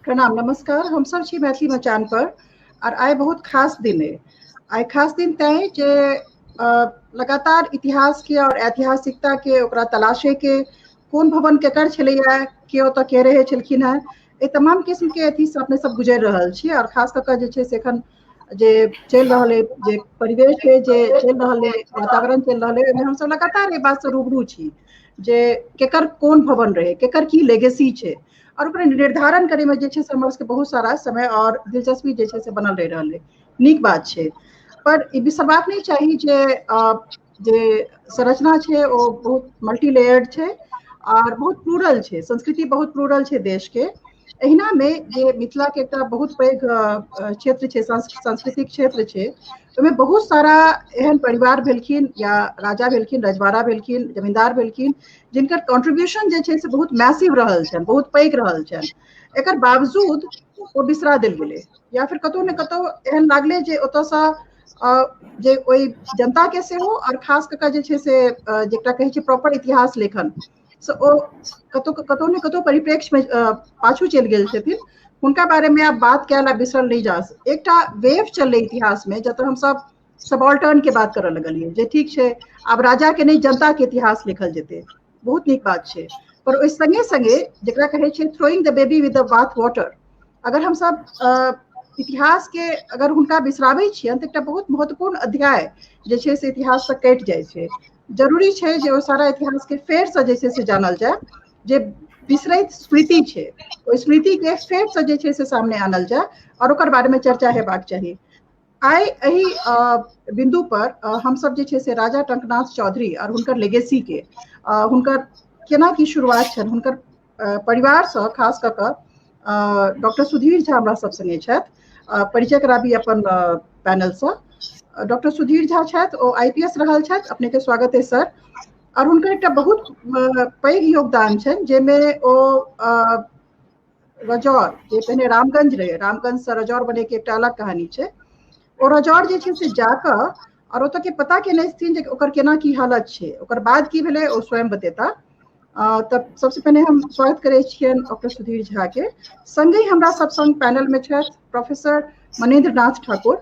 प्रणाम, नमस्कार। हम सब छी मैथिली मचान पर और आइ बहुत खास दिन है। आइ खास दिन तैं जे लगातार इतिहास के और ऐतिहासिकता के ओकरा तलाशे के कोन भवन केकर छलैया, के ओतऽ के रहै छलखिन हेँ, एहि तमाम किस्म के अथी से अपने सब गुजरि रहल छी। और खास कऽ कऽ जे छै से एखन जे चलि रहल अइ, जे परिवेश है, जे चलि रहल अइ, वातावरण चलि रहल अइ, ओहिमे हमसब लगातार एहि बातसँ रूबरू छी जे केकर कोन भवन रहै, केकर की लेगेसी छै, और ओकरा निर्धारण करैमे जे छै से हमर सबके बहुत सारा समय और दिलचस्पी जे छै से बनल रहि रहल अइ। नीक बात छै, पर ई बिसरबाक नहि चाही जे जे संरचना छै ओ बहुत मल्टी लेयर्ड छै और बहुत प्लूरल छै, संस्कृति बहुत प्लूरल छै देश के। एहिना मे जे मिथिला के एकटा बहुत पैघ क्षेत्र छै, सांस्कृतिक क्षेत्र छै, ओहिमे बहुत सारा एहन परिवार भेलखिन या राजा भेलखिन, रजवाड़ा भेलखिन, जमींदार भेलखिन, जिनकर कॉन्ट्रीब्यूशन जे छै से बहुत मैसिव रहल छनि, बहुत पैघ रहल छनि। एकर बावजूद ओ बिसरा देल गेलै या फिर कतहु ने कतहु एहन लागलै जे ओतऽसँ जे ओहि जनता के सेहो और खास कऽ कऽ जे छै से जेकरा कहै छै प्रॉपर इतिहास लेखन, से ओ कतहु कतहु ने कतहु परिप्रेक्ष्य में पाछू चलि गेल छथिन। हुनका बारे में आब बात कयल आ बिसरल नहि जा। एकटा वेव चललै इतिहास में जतऽ हमसब सबाल्टर्न के बात करऽ लगलियै जे ठीक छै, आब राजा के नहि जनता के इतिहास लिखल जेतै, बहुत नीक बात छै। पर ओहि संगे संगे जेकरा कहै छै throwing the baby with the bath water, अगर हमसब इतिहास के अगर हुनका बिसराबै छियनि तऽ एकटा बहुत महत्वपूर्ण अध्याय जे छै से इतिहास से कटि जाइ छै। जरूरी छै जे ओ सारा इतिहास के फेरसँ जे छै से जानल जाय, जे बिसरैत स्मृति छै ओहि स्मृति के फेरसँ जे छै से सामने आनल जाय और ओकर बारे में चर्चा हेबाक चाही। आइ एहि बिंदु पर हमसब जे छै से राजा टंकनाथ चौधरी और हुनकर लेगेसी के, हुनकर केना की शुरुआत छनि, हुनकर परिवारसँ खास कऽ कऽ डॉक्टर सुधीर झा हमरा सब संगे छथि। परिचय कराबी अपन पैनलसँ। डॉक्टर सुधीर झा छथि, ओ IPS रहल छथि। अपने के स्वागत है सर। और हुनकर एकटा बहुत पैघ योगदान छनि जाहिमे ओ रजौर, जे पहिने रामगंज रहे, रामगंज से रजौर बने के एकटा अलग कहानी छै, ओ रजौर जे छै से जाकऽ और ओतऽ के पता केने छथिन जे ओकर केना की हालत छै, ओकर बाद की भेलै ओ स्वयं बतेता। तब सबसे पहिने हम स्वागत करै छियनि डॉक्टर सुधीर झा के। संगहि हमरा सब संग पैनल में छथि प्रोफेसर मनेन्द्र नाथ ठाकुर,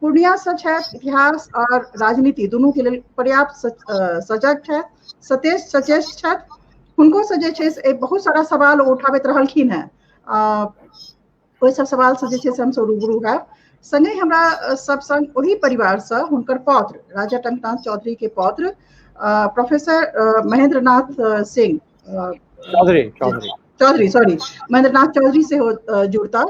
पूर्णिया से छथि, इतिहास और राजनीति दुनू के लेल पर्याप्त सजग छथि, सतेज सचेष्ट छथि। हुनको से जे छै से बहुत सारा सवाल उठाबैत रहलखिन हेँ, ओहि सब सवाल से जे छै से हमसब रूबरू हैब। संगहि हमरा सब संग ओही परिवार से हुनकर पौत्र राजा टंकनाथ चौधरी के पौत्र प्रोफेसर महेंद्र नाथ सिंह चौधरी, सॉरी महेंद्र नाथ चौधरी सेहो जुड़ता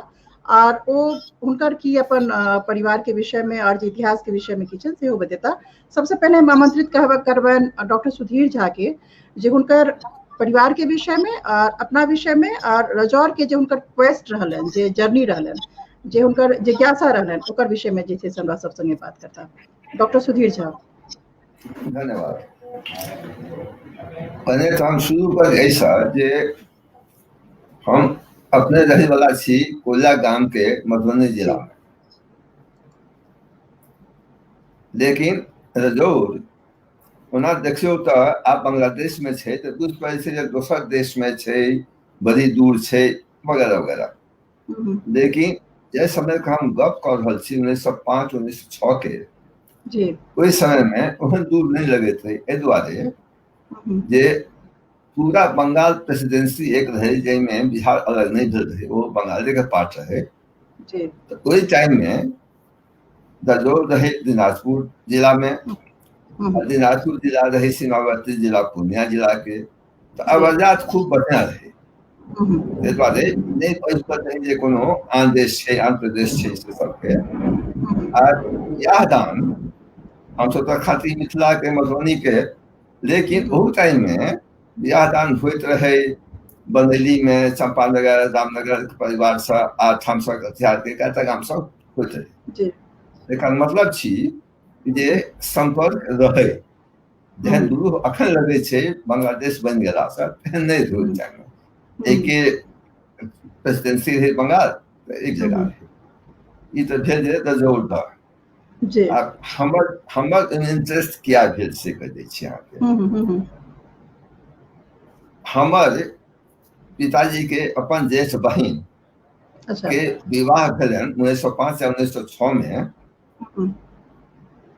और ओ हुनकर की अपन परिवार के विषय में और इतिहास के विषय में की छनि सेहो बतेता। सबसे पहले हम आमंत्रित करबनि डॉक्टर सुधीर झा के, जे हुनकर परिवार के विषय में और अपना विषय में और रजौर के जे हुनकर क्वेस्ट रहलनि, जे जर्नी रहलनि, जे हुनकर जिज्ञासा रहलनि, ओकर विषय में जे छै से हमरा सब संगे बात करता डॉक्टर सुधीर झा। धन्यवाद। पहले तो हम शुरू कर एहिसँ जे हम अपने रहै वाला छी कोयला गाम के मधुबनी जिला में, लेकिन रजौर ओना देखियौ तऽ आब बांग्लादेश में छै, तऽ बुझि पड़ै छै जे दोसर देश में छै, बड़ी दूर छै, वगैरह वगैरह। लेकिन जाहि समय के हम गप कऽ रहल छी 1905 1906 के, ओहि समय में ओहन दूर नहि लगैत रहै, एहि दुआरे जे पूरा बंगाल प्रेसिडेंसी एक रहै जाहिमे बिहार अलग नहि भेल रहै, ओ बंगाले के पार्ट रहै। तऽ ओहि टाइम में रजौर रहै दिनाजपुर जिला में, दिनाजपुर जिला रहै सीमावर्ती जिला पूर्णिया जिला के, तऽ आवाजात खूब बढ़िया रहै। ताहि दुआरे नहि बुझि पड़ैत रहै जे कोनो आन देश छै, आन प्रदेश छै, से सबके। आ बियाह दान हमसब तऽ खातिर मिथिला के मधुबनी के, लेकिन ओहू टाइम में बियाह दान होइत रहै बनैली में, चंपानगर, रामनगर के परिवार से, आठ ठाम से, कटिहार के कएटा गाम सब होइत रहै। एकर मतलब छी जे संपर्क रहै। जेहन दूर अखन लगै छै बांग्लादेश बनि गेला से, तेहन नहि रहै ओहि टाइम में। एके प्रेसिडेंसी रहै बंगाल, तऽ एक जगह रहै। ई तऽ भेल जे रजौर दह। आ हमर हमर इंटरेस्ट किया भेल से कहि दै छी अहाँके। हमर पिताजी के अपन जेठ बहिन अच्छा। के विवाह भेलनि 1905 या 1906 मे।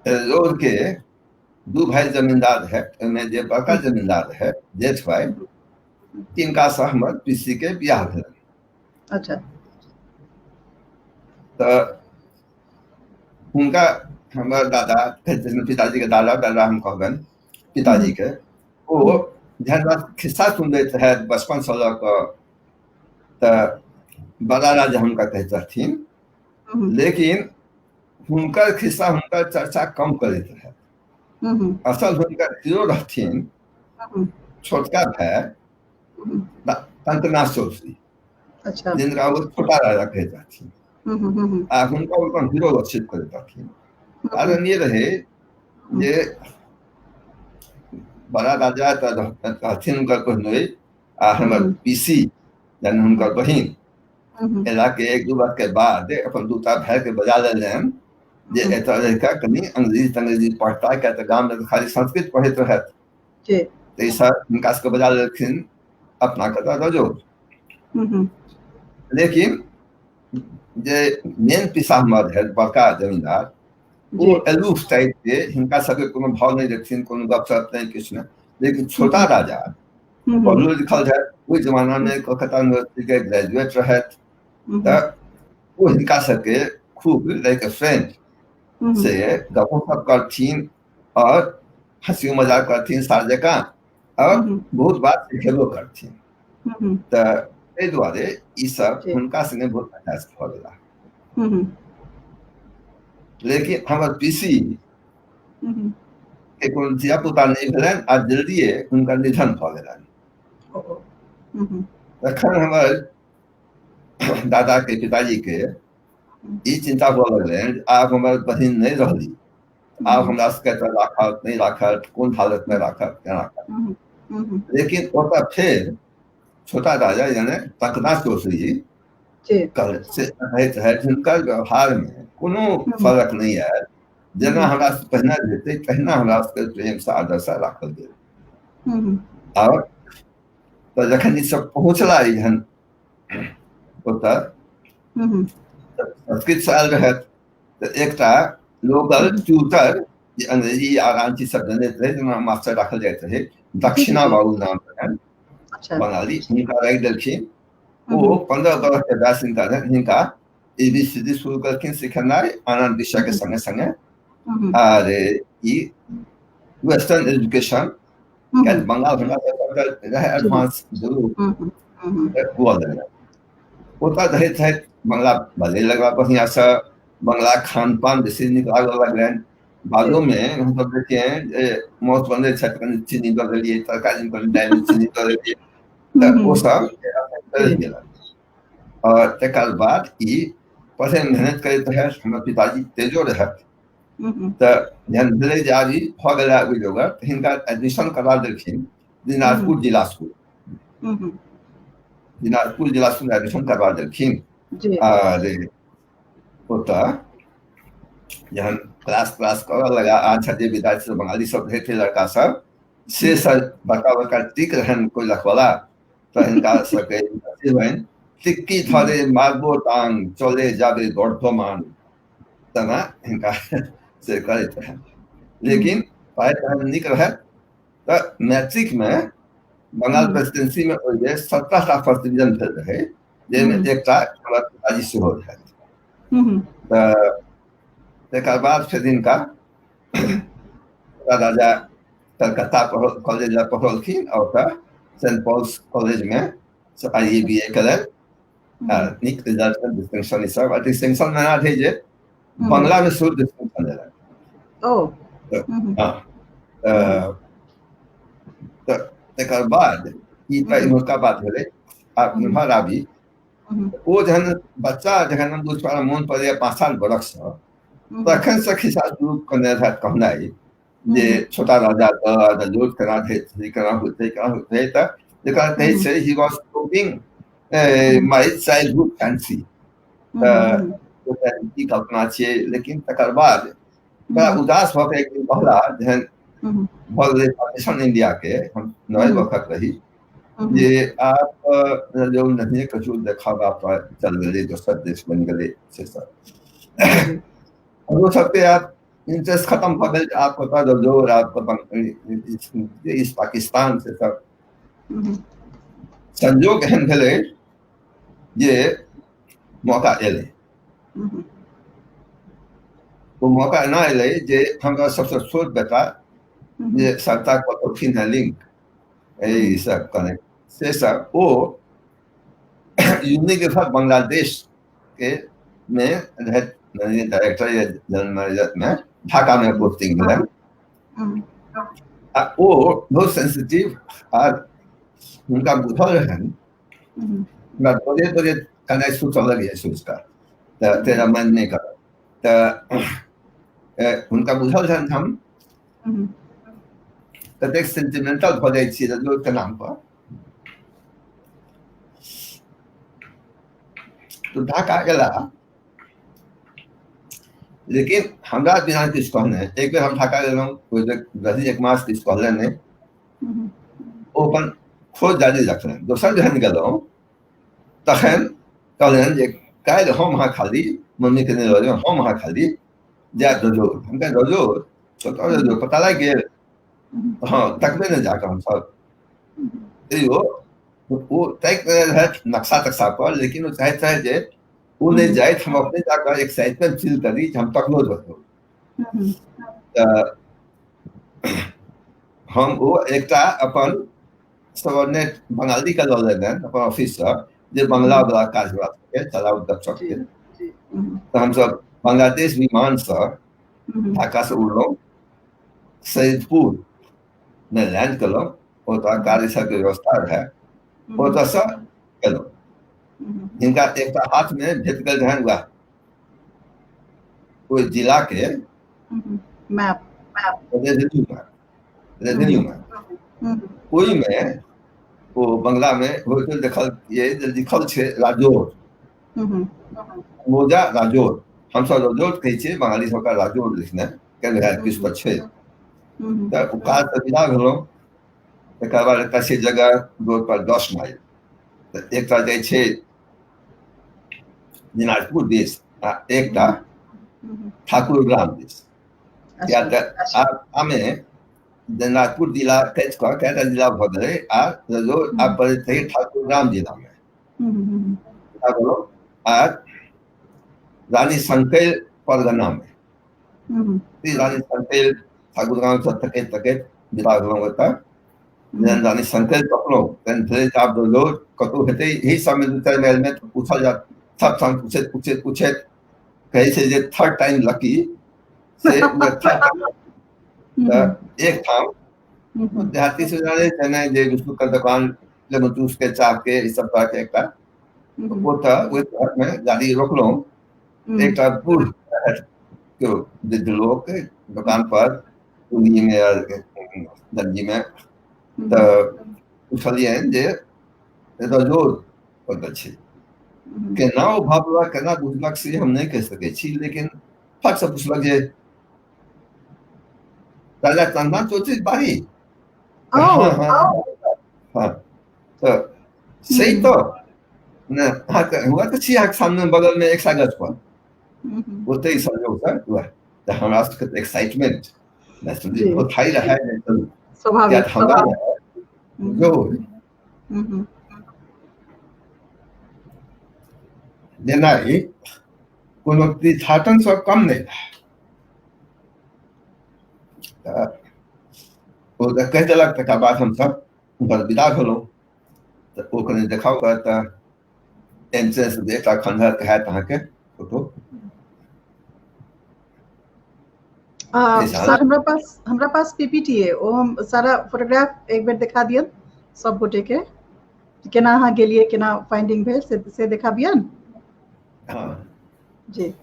रजौर के दू भाई जमींदार रहै, ओहिमे जे बड़का जमींदार रहै जेठ भाई, तिनकासँ हमर पीसी के बियाह भेलनि। अच्छा। तऽ हुनका हमर दादा, पिताजी के दादा, दादा हम कहबनि पिताजी के, ओ जहन खिस्सा सुनबैत रहथि बचपनसँ लऽ कऽ तऽ बड़ा राजा हुनका कहैत रहथिन, लेकिन हुनकर खिस्सा हुनकर चर्चा कम करैत रहथि। असल हुनकर हीरो रहथिन छोटका भाय तंत्रनाथ चौधरी। अच्छा। जिनका ओ छोटा राजा कहैत रहथिन आ हुनका ओ अपन हीरो घोषित करैत रहथिन। कारण ये रहे जे बड़ा राजा तऽ रहथिन हुनकर बहनोई आ हमर पीसी यानी हुनकर बहिन एला के एक दू वर्ष के बाद अपन दूटा भाय के बजा लेलनि जे एतऽ रहि कऽ कनि अंग्रेजी तंग्रेजी पढ़ता, किया तऽ गाममे तऽ खाली संस्कृत पढ़ैत रहथि। ताहिसँ हुनका सबके बजा लेलखिन अपना कतऽ रजौर। लेकिन जे मेन पिसा हमर रहै बड़का जमींदार, ओ एलूफ टाइप के, हिनका सबके कोनो भाव नहि देथिन, कोनो गपशप नहि, किछु नहि। लेकिन छोटा राजा पढ़लो लिखल रहै, ओहि जमाना मे कलकत्ता यूनिवर्सिटी के ग्रेजुएट रहथि, तऽ ओ हिनका सबके खूब लाइक ए फ्रेंड से गपो सब करथिन और हंसियो मजाक करथिन सार जकाँ, और बहुत बात सिखेबो करथिन। तऽ एहि दुआरे ई सब हुनका संगे बहुत अटैच भऽ गेला। लेकिन हमर पीसी के कोनो धिया पुता नहि भेलनि आ जल्दिए हुनकर निधन भऽ गेलनि। तखन हमर दादा के पिताजी के ई चिंता हुअ लगलनि, आब हमर बहिन नहि रहली, आब हमरा सबके एतऽ राखत नहि राखत, कोन हालत मे राखत, केना राखत। लेकिन ओतऽ फेर छोटा राजा यानी तकनाथ चौधरी जी से कहैत रहथि, हुनकर व्यवहार मे कोनो फर्क नहि आयल, जेना हमरा पहिने हेतै तहिना हमरा सबके प्रेमसँ आदरसँ राखल गेल। आओर तऽ जखन ई सब पहुँचला एहन ओतऽ संस्कृतसँ आयल रहथि, तऽ एकटा लोकल ट्यूटर जे अंग्रेजी आ आन चीज सब जनैत रहै, जेना मास्टर राखल जाइत रहै, दक्षिणा बाबू नाम रहनि, बंगाली, हुनका राखि देलखिन। ओ 15 बरख के वयस हिनका रहनि, हिनका ए बी सी डी शुरू करलखिन सिखेनाइ आन विषय के संगे संगे। आर ई वेस्टर्न एजुकेशन, बंगाल हमरा रहै एडवांस जरूर हुअ लगलै। ओतऽ रहैत रहैत बंगला बाजै लगला बढ़िआँसँ, बंगला खान पान बेसी नीक लागऽ लगलनि। बादोमे हमसब देखियै जे मौस बनबै छथि, कनि चीनी दऽ देलियै, तरकारीमे कनि दालिमे चीनी दऽ देलियै, तऽ ओ सब रहि गेलनि। आओर तकर बाद ई पढ़ैमे मेहनत करैत रहथि, हमर पिताजी तेजो रहथि। तऽ जहन भेलै जे आब ई भऽ गेला ओहि जोगर, तऽ हिनका एडमिशन करा देलखिन दिनाजपुर जिला स्कूल, दिनाजपुर जिला स्कूल एडमिशन करवा देलखिन। आर ओतऽ जहन क्लास क्लास करऽ लगा, अच्छा जे विद्यार्थी सब बंगाली सब रहै थे लड़का सब, से सब बड़का बड़का टिक रहनि कोइ लखवला, तऽ हिनका सबके होइन टिक्की धरे मारबो टांग चले जाबे बर्धमान, तेना हिनका से करैत रहनि। लेकिन पढ़ाइ तहन नीक रहै, तऽ मैट्रिकमे बंगाल प्रेसिडेंसी मे ओहि बेर 17 टा फर्स्ट डिवीजन भेल रहै, जाहिमे एकटा हमर पिताजी सेहो रहथि। तऽ तकर बाद फेर हिनका राजा कलकत्ता कॉलेज लए पढ़ौलखिन और ओतऽ सेंट पॉल्स कॉलेज मे आई ए बी ए केलनि आ नीक रिजल्ट, डिस्टिंक्शन ई सब। आ डिस्टिंक्शन मे एना रहै जे बंगला मे सेहो डिस्टिंक्शन लेलनि। हँ, तऽ तकर बाद ई तऽ इम्हरका बात भेलै। आब इम्हर आबी, ओ जहन बच्चा जखन हम बुझि पारा मोन पड़ैया 5-7 बरखसँ, तखन से खिस्सा शुरू करने रहथि कहनाइ जे छोटा राजा तऽ जोत केना रहै, केना होइत रहै, केना होइत रहै। तऽ जकरा कहै छै he was talking my childhood fancy, तऽ की कल्पना छियै। लेकिन तकर बाद बड़ा उदास भऽ के एक दिन कहला, जहन भऽ गेलै पार्टीशन इंडिया के, हम 9 बरखक रही, जे आप जो नहिए कछु देखब, आप चल गेलै, दोसर देश बनि गेलै, से सब हमरो सबके आब इंटरेस्ट खत्म भऽ गेल। आप कतऽ रजौर, आप इस पाकिस्तान, से सब। संजोग एहन भेलै जे मौका एलै। ओ मौका एना एलै जे हमरा सबसँ छोट बेटा जे सत्ता पठौलखिन हेँ लिंक, ई सब कनेक्ट से सब, ओ यूनिलिवर बांग्लादेश के में रहैत मैनेजिंग डायरेक्टर या जनरल मैनेजर में ढाका में पोस्टिंग भेलनि आ ओ बहुत सेंसिटिव आ हुनका बुझल रहनि। हमरा बजे बजे कने सोचऽ लगैए, सोचि कऽ तऽ तेरा मन नहि करत। तऽ हुनका बुझल छनि हम कतेक सेंटिमेंटल भऽ जाइ छियै रजौरके नाम पर। तो ढाका गेला, लेकिन हमरा बिना किछु कहने। एक बेर हम ढाका गेलहुँ, ओहि बेर रही एक मास, किछु कहले नहि। ओ अपन खोज जारी रखलनि। दोसर जहन गेलहुँ तखन कहलनि जे काल्हि हम अहाँ खाली, मम्मीके नहि लऽ जाउ, हम अहाँ खाली जायब रजौर। हम कहलियै रजौर? कतऽ रजौर? पता लागि गेल? हँ, तकबै ने जाकऽ हमसब। तैयो ओ ताकि रहथि नक्शा तक्शा पर, लेकिन ओ चाहैत रहथि जे ओ नहि जाथि, हम अपने जाकऽ एक्साइटमेंट फील करी जे हम तकलो रजौर। तऽ हम ओ एकटा अपन सबॉर्डिनेट बंगाली के लऽ लेलनि अपन ऑफिससँ, जे बंगला वाला काज हमरा सबके चलाउ दफ्तर। तऽ हमसब बांग्लादेश विमानसँ ढाकासँ उड़लहुँ, सैदपुर मे लैंड केलहुँ। ओतऽ गाड़ी सबके व्यवस्था रहै, ओतऽसँ गेलहुँ। हिनका एकटा हाथमे भेट गेल रहनि वएह ओहि जिला के map, revenue map, revenue map. ओहिमे ओ बंगला मे होटल देखल जे लिखल छै राजौर, मोजा राजौर। हमसब रजौर कहै छियै, बंगाली सबके राजौर लिखने किछु तऽ छै। तऽ ओ काज तऽ विदा भेलहुँ। तकर बाद एकटा छै जगह रोड पर 10 माइल, तऽ एकटा जाइ छै दिनाजपुर दिस आ एकटा ठाकुर ग्राम दिस। किया तऽ आब आमे दिनाजपुर जिला कटि कऽ कएटा जिला भऽ गेलै आ रजौर आब पड़ैत छै ठाकुर ग्राम जिलामे। आ रानी संकैल परगनामे, रानी संकैल ठाकुर गाम सँ तकैत तकैत विदा भेलहुँ ओतऽ। जहन रानी संकैल तकलहुँ तहन भेलै आब रजौर कतहु हेतै एहि सबमे 2-4 माइलमे। तऽ पूछल जात सब ठाम, पूछैत पूछैत पूछैत कहै छै जे थर्ड टाइम लकी से। तऽ एक ठाम देहाती से जानै छै ने जे बिस्कुट के दोकान, लेमन जूस के, चाह के, ई सब तरह के एकटा, ओतऽ ओहि घरमे गाड़ी रोकलहुँ। एकटा बूढ़ केओ वृद्ध लोक दोकान पर मे दर्जी मे। तऽ पुछलियनि जे रजौर कतऽ छै? केना ओ भावलक, केना बुझलक, से हम नहि कहि सकै छी, लेकिन फट से पुछलक जे राजा चंदा चौधरी बाड़ी? हँ हँ। तऽ सही तऽ ने अहाँके हुआ तऽ छी अहाँके सामने बगलमे 100 गज पर ओतहि संजोगसँ हुआ। तऽ हमरा सबके एक्साइटमेंट बहुत हाई रहै, हमरा जो जेना ई कोनो तीर्थाटन सँ कम नहि रहै। तऽ ओ तऽ कहि देलक। तकर बाद हमसब उम्हर विदा भेलहुँ। तऽ ओ कनि देखाउ तऽ एंट्रेंस एकटा खंडहर हैत अहाँके फोटो। सर, हमरा पास पीपीटी है, ओ हम सारा फोटोग्राफ एक बेर देखा दियन सब गोटे के, केना अहाँ गेलियै, केना फाइंडिंग भेल, से देखाबियन। हाँ। जी।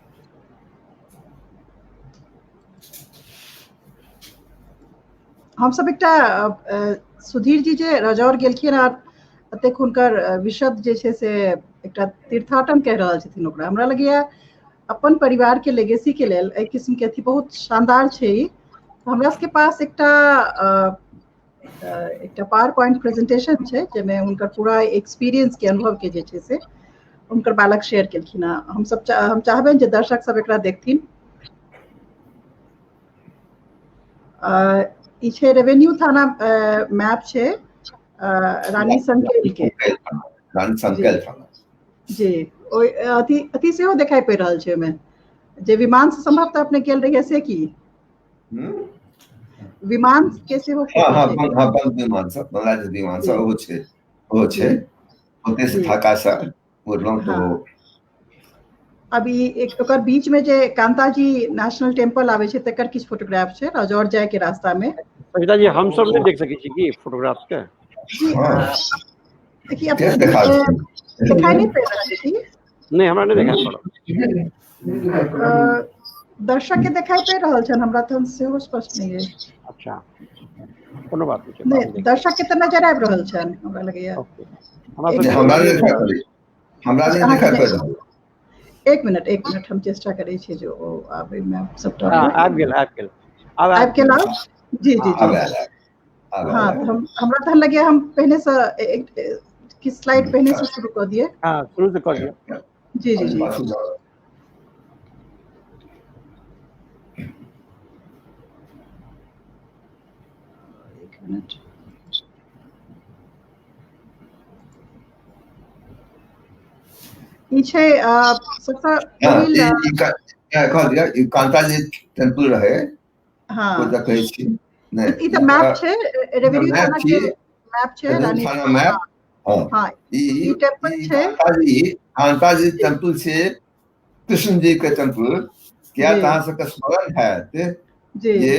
हमसब एकटा सुधीर जी जे रजौर गेलखिन आ एतेक हुनकर विशद जे छै से एकटा तीर्थाटन कहि रहल छथिन ओकरा, हमरा लगैया अपन परिवार के लेगेसी के लेल एहि किस्म के अथी बहुत शानदार छै। ई हमरा सबके पास एकटा एकटा पावर पॉइंट प्रेजेंटेशन छै जाहिमे हुनकर पूरा एक्सपीरियंस के अनुभव के जे छै से हुनकर बालक शेयर केलखिन हँ। हमसब हम चाहबनि जे दर्शक सब एकरा देखथिन। ई छै रेवेन्यू थाना मैप छै रानी संकेल के। रानी संकेल थाना जी। ओहि अथी अथी सेहो देखाई पड़ि रहल छै ओहिमे जे विमान से संभवतः अपने गेल रहियै से की विमान के सेहो। हाँ हाँ हाँ, विमान सब, बांग्लादेश विमान सब ओहो छै, ओहो छै। ओते से ढाका से उड़लहुँ तो। अभी एक ओकर बीच में जे कांताजी नेशनल टेम्पल आबै छै तकर किछु फोटोग्राफ छै राजौर जाय के रास्ता में। सविता जी, हम सब नहीं देख सकै छी की फोटोग्राफ के? जी देखिए, अपने दिखाई नहीं पड़ रहा है? नहीं, हमरा नहीं दिखाई पड़ल। दर्शक के दिखाई पड़ रहल छन, हमरा तऽ सेहो स्पष्ट नहीं है। अच्छा, कोनो बात नहीं। नहीं, दर्शक के तऽ नजर आबि रहल छन हमरा लगैया। हमरा नहीं दिखाई पड़ै, हमरा नहीं दिखाई पड़ रहल। एक मिनट एक मिनट, हम चेष्टा करै छी जे ओ आबै मे सबटा। आबि गेल, आबि गेल। आबि गेल। जी जी जी, हाँ। हम हमरा तहन लगैया हम पहिने से किछु स्लाइड पहिने से शुरू कऽ दियै। हाँ, शुरू से कऽ दियौ। जी जी जी। एक मिनट। ई छै सबसँ पहिल कहलियै कांताजी टेम्पल रहे। हाँ, कहै छी। ई तऽ मैप छै, रेवेन्यू थाना के मैप छै, रानी थाना मैप। हाँ, ई टेम्पल छै कांताजी टेम्पल छै, कृष्ण जी के टेम्पल। किया तऽ अहाँ सबके स्मरण हैत जे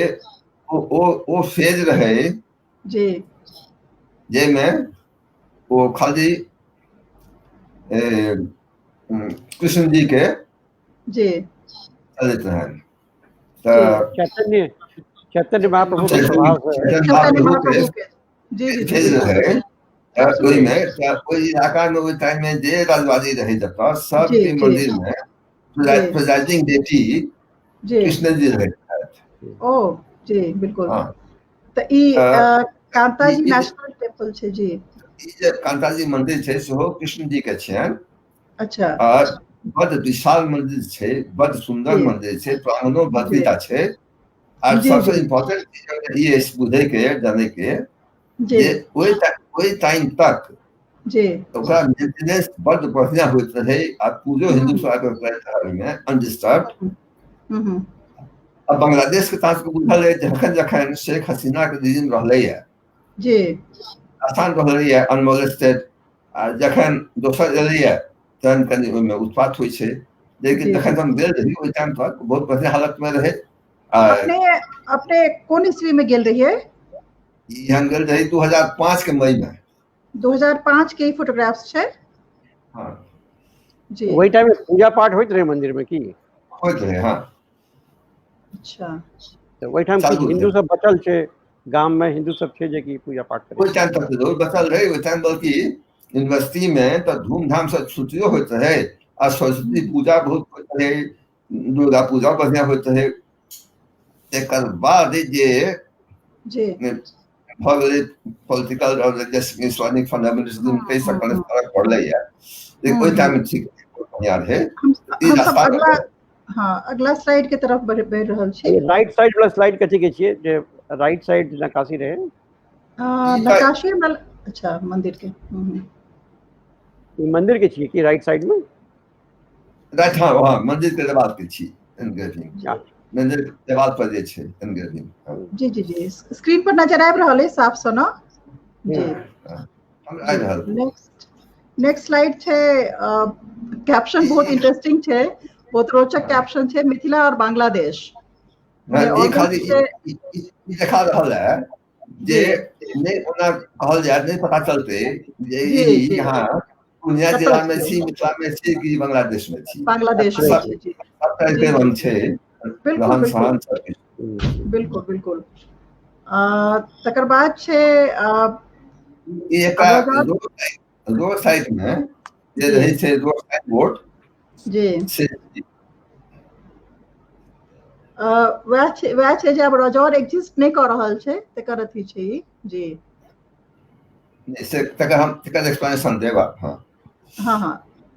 ओ ओ फेज रहे जी जाहिमे ओ खाली कृष्ण जी के जी चलैत रहनि। तऽ चैतन्य चैतन्य महाप्रभु के प्रभाव से फेज रहे ओहिमे। ओहि इलाकामे ओहि टाइममे जे राजवादी रहै जतऽ सबके मंदिरमे प्रिजाइडिंग डेटी कृष्ण जी रहैत छथि। ओ जी, बिल्कुल। तऽ ई कांताजी नेशनल टेम्पल छै जी। ई जे कांताजी मंदिर छै सेहो कृष्ण जी के छियनि। अच्छा। और बड विशाल मंदिर छै, बड सुंदर मंदिर छै, प्रांगणो बड़का छै। आर सबसे इम्पोर्टेंट चीज ई अछि बुझै के, जानै के जे ओहि टाइम तक जी ओकरा मेंटेनेंस बड बढ़िया होइत रहै आ पूजो हिंदू सब आबि करैत रहै ओहिमे अनडिस्टर्ब। अब बांग्लादेश के ताज के बुझल है, जखन जखन शेख हसीना के रिजिम रहलैया जी आसान रहलैया अनमोलेस्टेड, आ जखन दोसर एलैया तहन कनि ओहिमे उत्पात होइ छै। लेकिन जखन हम गेल रही ओहि टाइम तक बहुत बढ़िया हालत में रहे। अपने अपने कोन ईस्वी में गेल रहियै? ई हम गेल रही 2005 के मई में। 2005 के फोटोग्राफ्स छै। हाँ जी। ओहि टाइम में पूजा पाठ होइत रहे मंदिर में की? होइत रहे, हाँ। अच्छा। तऽ ओहिठाम किछु हिंदू सब बचल छै गाम में, हिंदू सब छै जे कि पूजा पाठ करै? ओहि टाइम तक जरूर बचल रहे। ओहि टाइम बल्कि यूनिवर्सिटी में तऽ धूमधाम से छुट्टियो होइत रहे आ सरस्वती पूजा बहुत होइत रहे, दुर्गा पूजा बढ़िया होइत रहे। एकर बाद जे जी भऽ गेलै पॉलिटिकल और इस्लामिक फंडामेंटलिज्म ताहि से कनि फर्क पड़लैया, लेकिन ओहि टाइम में ठीक बढ़िया रहे। हम सब अगला, हाँ, अगला स्लाइड के तरफ बढ़ रहल छी। राइट साइड वाला स्लाइड कथी के छियै जे राइट साइड नक्काशी रहे? नक्काशी हमरा, अच्छा, मंदिर के। ई मंदिर के छियै कि राइट साइड में? राइट, हाँ हाँ, मंदिर के देवाल के छी एनग्रेविंग, मंदिर के देवाल पर जे छै एनग्रेविंग। जी जी जी, स्क्रीन पर नजर आबि रहल है साफ सँ न जी? हम आबि रहल। नेक्स्ट नेक्स्ट स्लाइड छै, कैप्शन बहुत इंटरेस्टिंग छै, बहुत रोचक कैप्शन छै, मिथिला और बांग्लादेश। ई खाली ई देखा रहल है जे नहि ओना कहल जाय नहि पता चलते जे ई यहाँ पूर्णिया जिला में छी, मिथिला में छी कि बांग्लादेश में छी। बांग्लादेश में छी जी। सब तरह रंग छै, बिल्कुल रहन सहन सब। बिल्कुल बिल्कुल। तकर बाद छै ई एकटा रोड साइड में जे रहै छै, रोड साइड बोर्ड जी से। वएह छै जे आब रजौर एग्जिस्ट नहि कऽ रहल छै, तकर अथी छै ई। जी से तकर हम तकर एक्सप्लेनेशन देब। हाँ हाँ हाँ,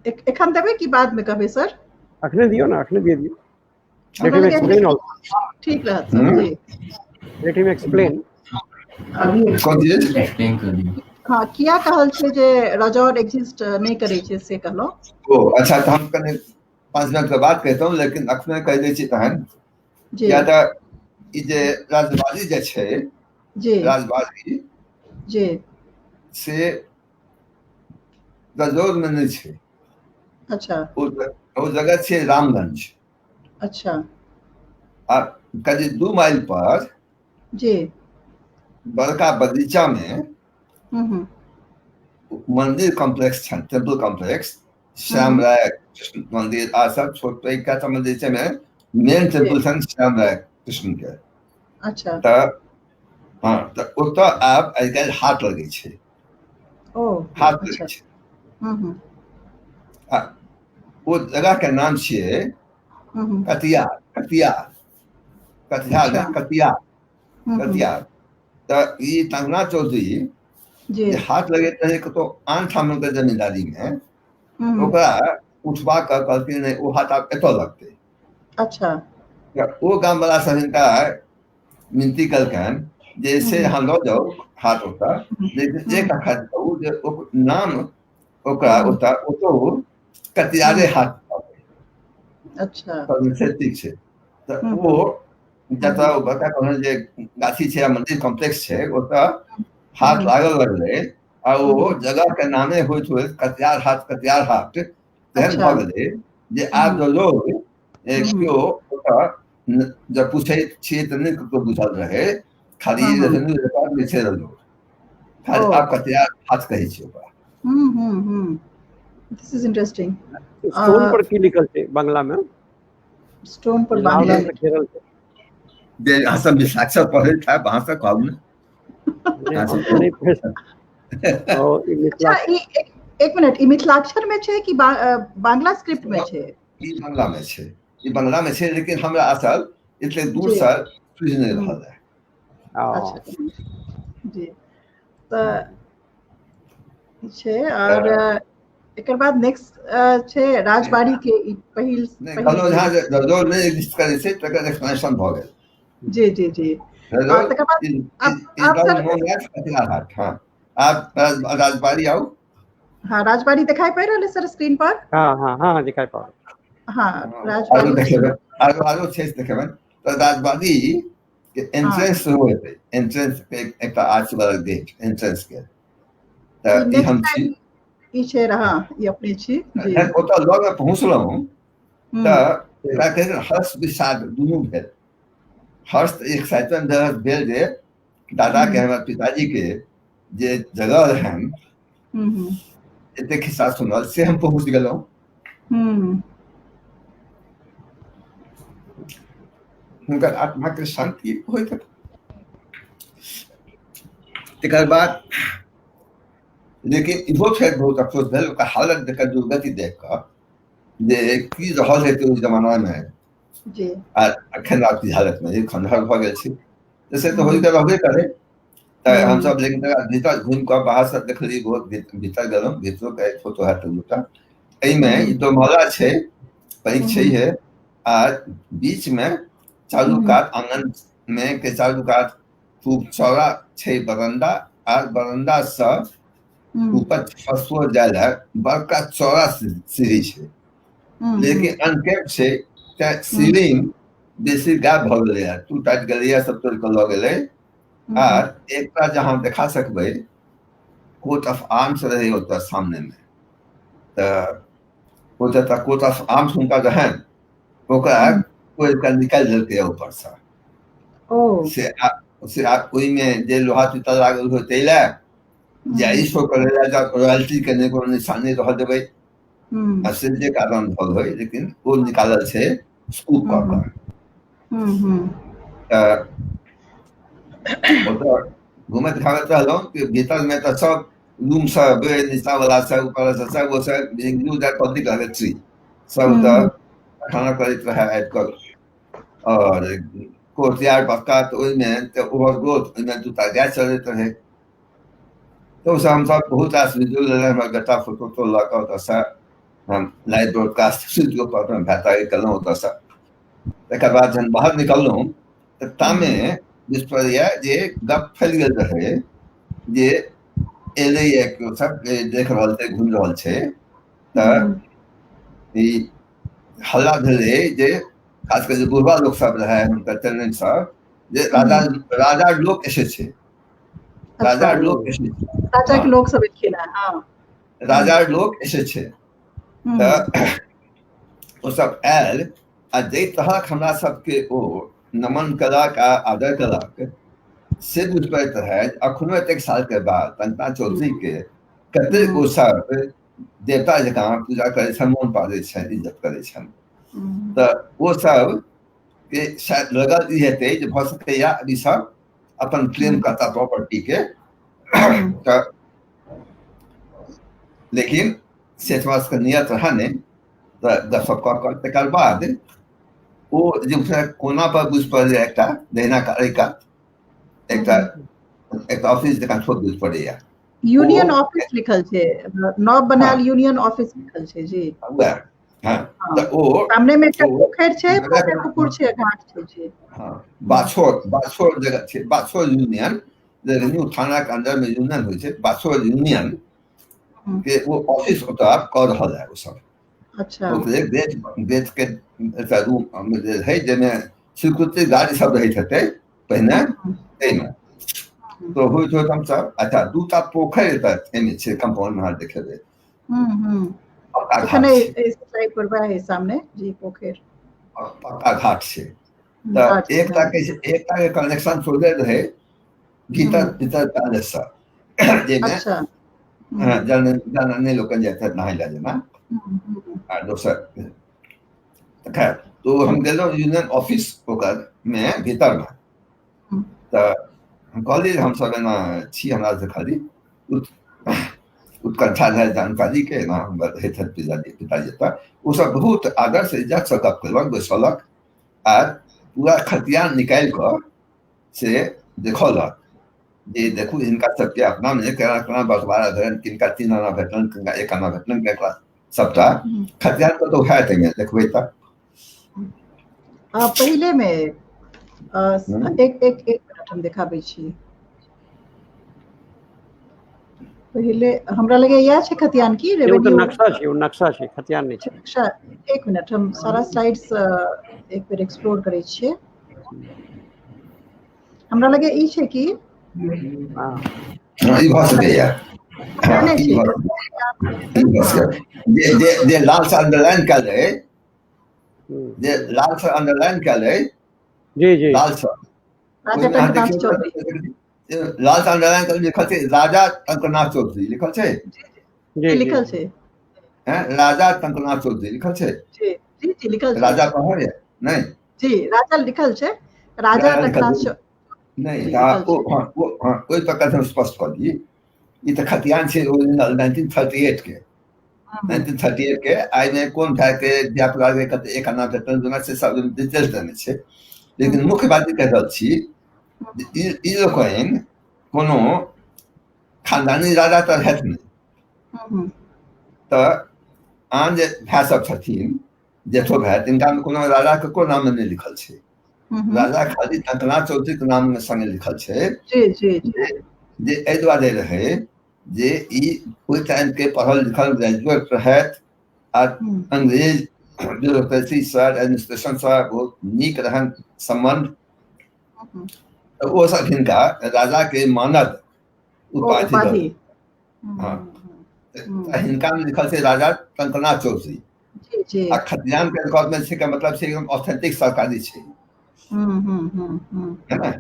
एखन देबै कि बाद में कहबै सर? अखने दियौ ने, अखने दिए दियौ। Let him explain also. ठीक रहत सर। जी let him explain. कोन चीज? एक्सप्लेन कर दियौ। हाँ, किया कहल छै जे रजौर एग्जिस्ट नहि करै छै से कहलहुँ। ओ अच्छा, तऽ हम कनि 5 मिनट के बाद कहितहुँ, लेकिन अखने कहि दै छी तहन। जी। किया तऽ ई जे राजबाड़ी जे छै, जी। राजबाड़ी जी से रजौर में नहि छै। अच्छा। ओ जगह छै रामगंज। अच्छा। आ करीब 2 माइल पर जी बड़का बगीचा में मंदिर कॉम्प्लेक्स छनि, टेम्पल कॉम्प्लेक्स, श्याम राय कृष्ण मंदिर आ सब छोट पैघ कएटा मंदिर छै, में मेन टेम्पल छनि श्याम राय कृष्ण के। अच्छा। तऽ हाँ, तऽ ओतऽ आब आइ काल्हि हाट लगै छै। ओ हाट लगै छै। आ ओ जगह के नाम छियै कतिया, कतिया, कतिया, कतिया, कतिया। तऽ ई टंगना चौधरी जी जे हाथ लगैत रहे कतौ आन ठाम के जमींदारी में, ओकरा उठवा कऽ कहलखिन नहि, ओ हाथ आब एतऽ लगतै। अच्छा। ओ गाम वाला सब हिनका मिनती केलकनि जे से अहाँ लऽ जाउ हाथ ओतऽ, लेकिन एक कट्ठा कहू जे नाम ओकरा ओतऽ ओतौ कतियारे हाथ। अच्छा। से ठीक छै। तऽ ओ जतऽ बड़का कहलनि जे गाछी छै आ मंदिर कॉम्प्लेक्स छै, ओतऽ हाथ लागल लगलै आ ओ जगह के नामे होइत होइत कतियार हाट, कतियार हाट तेहन भऽ गेलै जे आब जो लोग केओ ओतऽ जब पूछै छियै तऽ नहि ककरो बुझल रहै, खाली रेवेन्यू रिकॉर्ड नहि छै लोग, खाली आब कतियार हाट कहै छै ओकरा। This is interesting. Stone पर की लिखल छै बांग्ला में? स्टोन पर बांग्ला में घेरल छै। जे अहाँ सब मिथिलाक्षर पढ़ैत हैब, अहाँ सब कहू ने। अच्छा, एक मिनट, ई मिथिलाक्षर में छै कि बांग्ला स्क्रिप्ट में छै? ई बांग्ला में छै, ई बांग्ला में छै, लेकिन हमरा असल एते दूर से सूझि नहि रहल है। अच्छा जी, तऽ छै। और एकर बाद नेक्स्ट छै राजबाड़ी के ई पहिल। कहलहुँ जहाँ रजौर नहि एग्जिस्ट करै छै तकर एक्सप्लेनेशन भऽ गेल। जी जी जी। तकर बाद आप राजबाड़ी आउ। हाँ, राजबाड़ी दिखाई पड़ रहल है सर स्क्रीन पर? हाँ हाँ हाँ, दिखाई पड़। हाँ, राजबाड़ी आरो आरो छै देखेबनि। तऽ राजबाड़ी के एंट्रेंस सेहो हेतै, एंट्रेंस के एकटा आर्च वाला गेट एंट्रेंस के। तऽ ई हम छी, ई छै, हाँ ई अपने छी। जी। ओतऽ लग में पहुँचलहुँ तऽ एकरा कहै छै हर्ष विषाद दुनू भेल। हर्ष एक्साइटमेंट भेल जे दादा के, हमर पिताजी के जे जगह रहनि, एते खिस्सा सुनल, से हम पहुँच गेलहुँ। हुनकर आत्मा के शांति होइत। तकर बाद लेकिन इहो फेर बहुत अफसोस भेल ओकर हालत देख, दुर्गति देख कऽ जे की रहल हेतै ओहि जमाना में आ अखन आब की हालत में खंडहर भऽ गेल छै, से तऽ होइत रहबे करे। तऽ हमसब लेकिन भीतर घुमि कऽ बाहर से देखलियै, बहुत भीतर गेलहुँ, भीतरो के फोटो हैत दूटा। एहिमे ई दोमहला छै, पैघ छै है, आ बीच में चारू कात आंगन में के चारू कात खूब चौड़ा छै बरंडा, आ बरंडा से ऊपर फर्स्ट फ्लोर जाय लए बड़का चौड़ा सीढ़ी छै, लेकिन अनकेप छै, तें सीलिंग बेसी गायब भऽ गेलैए, टूट टाटि गेलैए, सब तोड़ि कऽ लऽ गेलै। आ एकटा जहाँ देखा सकबै कोट ऑफ आर्म्स रहै ओतऽ सामने मे, तऽ ओ जतऽ कोट ऑफ आर्म्स हुनका रहनि ओकरा कोड़ि कऽ निकालि देलकै ऊपरसँ। से से ओहिमे जे लोहा पीतल लागल होय ताहि लए या ई शो करै लए रॉयल्टी के नहि कोनो निशानी रहऽ देबै, आ से जे कारण भऽ होय, लेकिन ओ निकालल छै स्कूप कऽ कऽ। तऽ ओतऽ घुमैत घामैत रहलहुँ कि भीतरमे तऽ सब रूम सब, नीचा वाला सब, ऊपर सब, ओ सब यूज पब्लिक लेबोरेटरी सब तऽ खाना करैत रहै आबि कऽ। आओर कोर्टयार्ड बड़का, तऽ ओहिमे तऽ ओवरग्रोथ, ओहिमे दूटा गाय चलैत रहै। तऽ ओसभ हमसभ बहुत रास वीडियो लेलहुँ, हमर बेटा फोटो उटो लऽ कऽ ओतऽसँ हम लाइव ब्रॉडकास्ट स्टूडियो पर अपन भाताके केलहुँ ओतऽसँ। तकर बाद जहन बाहर निकललहुँ तऽ तामे बुझि पड़ैए जे गप फैल गेल रहै जे एलैए केओ सब देख रहल छै, घुमि रहल छै। तऽ ई हल्ला भेलै जे खास कऽ जे बुढ़वा लोक सब रहै हुनकर टेनेंट सब, जे राजा राजा लोक एसेছে, राजा लोक एसेছে, राजा के लोक सब एलखिन हँ, राजा लोक एसेছে। तऽ ओ सब आयल आ जाहि तरहक हमरा सबके ओ नमन केलक आ आदर केलक से बुझि पड़ैत रहै अखनो एतेक साल के बाद टंकनाथ चौधरी के कतेक ओ सब देवता जकाँ पूजा करै छनि, मोन पाड़ै छनि, इज्जत करै छनि। तऽ ओ सब के शायद लगल ई हेतै जे भऽ सकैया ई सब अपन क्लेम करता प्रॉपर्टी के, तऽ लेकिन से सबके नियत रहै नहि। तऽ गपशप कऽ कऽ तकर बाद ओ जे कोना पर बुझि पड़ैया एकटा दहिना कात एकटा एकटा ऑफिस जकाँ छोट बुझि पड़ैया, यूनियन ऑफिस लिखल छै, नव बनायल यूनियन ऑफिस लिखल छै जी। वएह हँ, तऽ ओ सामने मे एकटा पोखरि छै, पोखरि कुकुर छै, घाट छै जी। हँ, बाछोर बाछोर जगह छै, बाछोर यूनियन, रेवेन्यू थाना के अंदर में यूनियन होइ छै, बाछोर यूनियन के ओ ऑफिस ओतऽ कऽ रहल है ओ सब। अच्छा, ओकरे बेच बेच के एकटा रूम जे है जाहिमे सिक्योरिटी गार्ड सब रहैत हेतै पहिने, ताहिमे तो होइत होइत हमसब अच्छा दूटा पोखरि एतऽ एहिमे छै कंपाउंड में देखेबै। सामने जी पोखरि, पक्का घाट छै। तऽ एकटा के एकटा के कनेक्शन सोझे रहै भीतर भीतर पैलेस सँ, जाहिमे जन लोकनि जाइत छथि नहाय लए जेना, आ दोसर खैर तो हम गेलहुँ यूनियन ऑफिस ओकर मे भीतर मे। तऽ हम कहलियै हमसब एना छी, हमरा से खाली उत्कंठा रहै जानकारी के, एना हमर रहैत छथि पिताजी पिताजी एतऽ। ओसब बहुत आदर से इज्जत से गप केलक, बैसौलक आ पूरा खतियान निकालि कऽ से देखौलक जे देखू हिनका सबके अपना मे केना केना बँटवारा भेलनि, किनका 3 आना भेटलनि, किनका 1 आना भेटलनि, केकरा सबटा खतियान कतौ हैत एहिमे देखबै तऽ। पहिले मे एक एक एक मिनट हम देखाबै छी। पहिले हमरा लगे इएह छै खतियान की रेवेन्यू नक्शा छै, ओ नक्शा छै, खतियान नहि छै। नक्शा, एक मिनट हम सारा स्लाइड्स एक बेर एक्सप्लोर करै छियै। हमरा लगे ई छै कि ई भऽ सकैया जे लाल से अंडरलाइन कयल है, जे लाल से अंडरलाइन कयल है जी जी, लाल से लाल से अंडरलाइन कयल लिखल छै राजा टंकनाथ चौधरी लिखल छै जी, लिखल छै राजा टंकनाथ चौधरी लिखल छै जी जी लिखल छै। राजा कहल है नहीं जी, राजा लिखल छै, राजा टंकनाथ चौधरी नहीं। ओहि प्रकार हम स्पष्ट कऽ दी, ई तऽ खतियान छै ओरिजिनल 1938 के, 1938 के। आइमे कोन भाय के धियापुता के कते 1 आना भेटल दुना से सब डिटेल्स देने छै, लेकिन मुख्य बात ई कहि रहल छी ई लोकनि कोनो खानदानी राजा तऽ रहथि नहि, तऽ आन जे भाय सब छथिन जेठो भाय तिनकामे कोनो राजा ककरो नाममे नहि लिखल छै, राजा खाली टंकनाथ चौधरी के नाम संगे लिखल छै। जे एहि दुआरे रहै जे ई ओहि टाइम के पढ़ल लिखल ग्रेजुएट रहथि आ अंग्रेज ब्यूरोक्रेसी सँ एडमिनिस्ट्रेशन सँ बहुत नीक रहनि सम्बन्ध, तऽ ओ सब हिनका राजा के मानद उपाधि। हाँ, हिनका में लिखल छै राजा टंकनाथ चौधरी आ खतियान के रिकॉर्ड में छै के मतलब छै एकदम ऑथेंटिक सरकारी छै, है ना।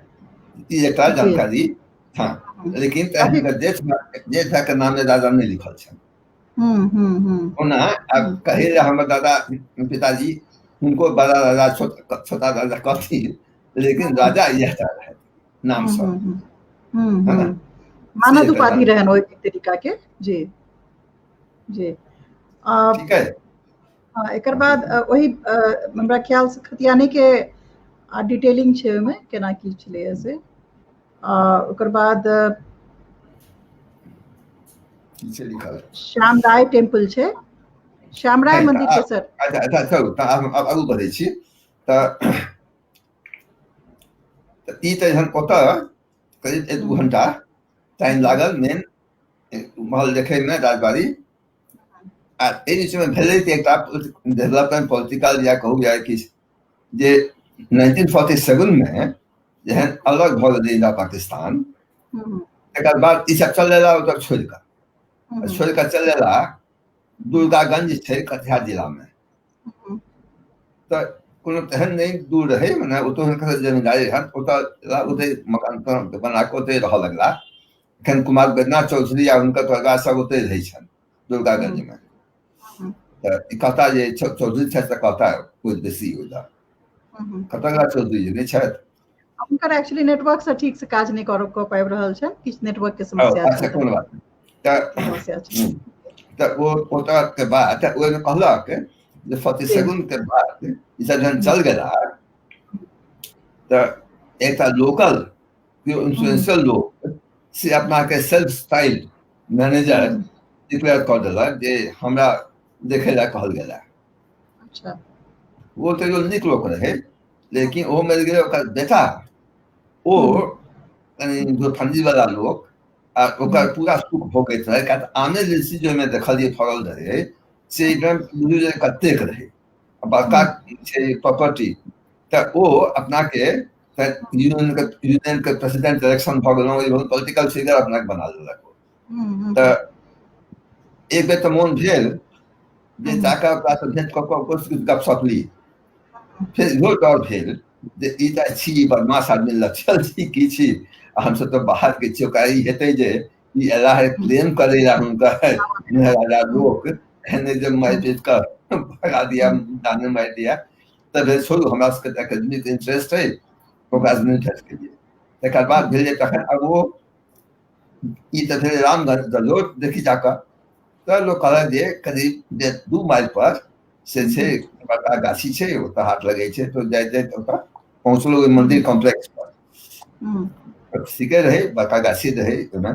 ई एकटा जानकारी। हाँ, लेकिन जेठ भाई के नाम में राजा नहीं लिखल छै। ओना आब कहै लए हमर दादा पिताजी हुनको बड़ा राजा छोटा राजा कहथिन, लेकिन राजा इएह टा रहै नाम सँ, है ना, मानद उपाधि रहन ओहि तरीका के जी जी। ठीक है। एकर बाद वही हमरा ख्याल से खतियाने के आ डिटेलिंग छै ओहिमे केना की छलैया से। आ ओकर बाद की छै लिखल? श्याम राय टेम्पल छै, श्याम राय नहि, मंदिर के सर। अच्छा अच्छा, चलू तऽ आब आगू बढ़ै छी। तऽ ई तऽ जहन ओतऽ करीब 1-2 घंटा टाइम लागल मेन महल देखैमे, राजबाड़ी। आ एहि बीचमे भेलै तऽ एकटा डेवलपमेंट पॉलिटिकल या कहू या किछु, जे 1947 मे जहन अलग भऽ गेलै इंडिया पाकिस्तान, तकर बाद ई सब चल एला ओतऽ छोड़ि कऽ, छोड़ि कऽ चल एला दुर्गागंज छै कटिहार जिलामे। तऽ कोनो तेहन नहि दूर रहै, मने ओतऽ हुनकर जमींदारी रहनि, ओतऽ ओतै मकान बना कऽ ओतै रहऽ लगला। एखन कुमार बैद्यनाथ चौधरी आ हुनकर परिवार सब ओतै रहै छनि दुर्गागंजमे। तऽ ई कहता जे चौधरी छथि तऽ कहता कोइ बेसी ओहि कतऽ गेला चौधरी जी नहि छथि। हुनकर एक्चुअली नेटवर्क से ठीक से काज नहि कर कऽ पाबि रहल छनि, किछु नेटवर्क के समस्या छै। अच्छा कोनो बात नहि। तऽ समस्या छै तऽ ओ ओतऽ के बाद ओहिमे कहलक जे 47 के बाद ई सब जहन चल गेला तऽ एकटा लोकल इन्फ्लुएंशियल लोक से अपना के सेल्फ स्टाइल मैनेजर डिक्लेयर कऽ देलक जे हमरा देखै लए कहल गेला। अच्छा। ओ तैयो नीक लोक रहै, लेकिन ओ मरि गेलै, ओकर बेटा ओ कनि फंजी वाला लोक आ ओकर पूरा सुख भोगैत रहै। किया तऽ आमे लीची जे ओहिमे देखलियै फड़ल रहै से एकदम बुझू जे कतेक रहै, बड़का छै प्रॉपर्टी। तऽ ओ अपनाके यूनियन के प्रेसिडेंट इलेक्शन भऽ गेलहुँ, पॉलिटिकल फिगर अपनाके बना लेलक। तऽ एक बेर तऽ मोन भेल जे जाकऽ ओकरासँ भेंट कऽ कऽ किछु गपशप ली। फेर इहो डर भेल जे ई तऽ छी बदमाश आदमी, लक्षल छी की छी, हमसब तऽ बाहर के छी, ओकरा ई हेतै जे ई एला है क्लेम करै ला हुनकर राजा लोक, एहने जे मारि पीट कऽ भगा दिया, जाने मारि दिया। तऽ भेल छोड़ू, हमरा सबके तऽ एकेडमिक इंटरेस्ट है, ओकरा नहि भेट केलियै। तकर बाद भेल जे तखन आब ओ ई तऽ भेल रामगढ़ दलोट देखी जाकऽ, तऽ लोक कहलक जे करीब 2 माइल पर से छै बड़का गाछी छै, ओतऽ हाट लगै छै। तऽ जाइत जाइत ओतऽ पहुँचलहुँ ओहि मन्दिर कॉम्प्लेक्स पर। ठीके रहै, बड़का गाछी रहै ओहिमे।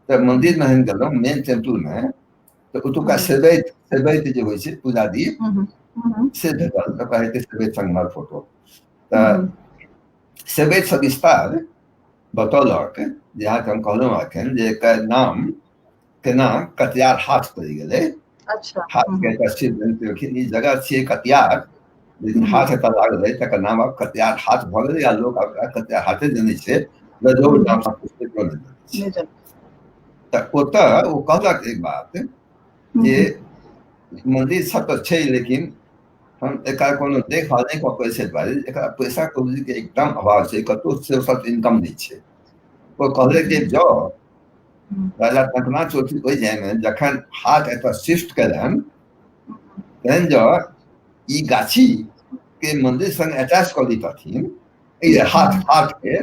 तऽ मन्दिरमे हम गेलहुँ मेन टेम्पलमे, तऽ ओतुका सेबैत सेबैत जे होइ छै पुजारी से भेटल, तऽ कहै सेबैत संग फोटो। तऽ सेबैत सविस्तार बतौलक जे अहाँके हम कहलहुँ एखन जे एकर नाम केना कटिहार हाट पड़ि गेलै। अच्छा। हाट के एकटा शिव ई जगह छियै कटिहार, लेकिन हाट एतऽ लागल रहै, तकर नाम आब कटिहार हाट भऽ गेलै आ लोक आब कटिहार हाटे जनै छै, रजौर नाम छै। तऽ ओतऽ ओ कहलक एक बात जे मन्दिर सब तऽ छै, लेकिन हम एकर कोनो देखभाल नहि कऽ पबै छै दुआरे एकरा पैसा कौड़ी के एकदम अभाव छै, कतहु सोर्स ऑफ इनकम नहि छै। ओ कहलक जे जँ राजा टंकनाथ चौधरी ओहि जाइमे जखन हाट एतऽ शिफ्ट केलनि तहन जँ ई गाछी के मन्दिर संग अटैच कऽ दैतथिन ई हाट हाट के,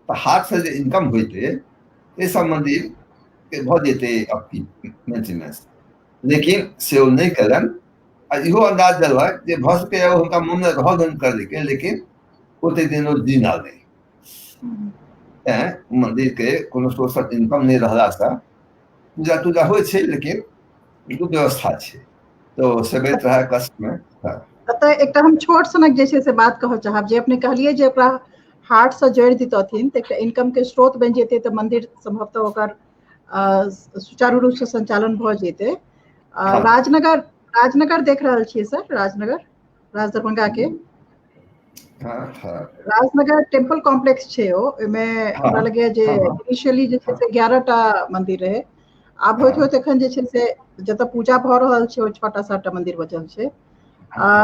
तऽ हाट से जे इनकम होइतै ताहि सब मन्दिर के भऽ जेतै मेंटेनेंस। लेकिन से ओ नहि केलनि। आ इहो अन्दाज देलक जे भऽ सकैए हुनका मोनमे रहल होनि करैके, लेकिन ओतेक दिन ओ दिन नहि। तैँ मन्दिर के कोनो सोर्स ऑफ इनकम नहि रहलासँ पूजा तूजा होइ छै, लेकिन दुर्व्यवस्था छै, तऽ सेबैत रहै कष्टमे। एतऽ एकटा हम छोट सनक जे छै से बात कहऽ चाहब जे अपने कहलियै जे ओकरा हाटसँ जोड़ि दितथिन तऽ एकटा इनकम के स्रोत बनि जेतै, तऽ मंदिर सम्भवतः ओकर सुचारू रूपसँ संचालन भऽ जेतै। राजनगर राजनगर देख रहल छियै सर? राजनगर, राज दरभंगा के राजनगर टेम्पल कॉम्प्लेक्स छै, ओ ओहिमे हमरा लगैया जे इनिशियली जे छै से 11टा मंदिर रहै, आब होइत होइत एखन जे छै से जतऽ पूजा भऽ रहल छै ओ 6टा 7टा मंदिर बचल छै।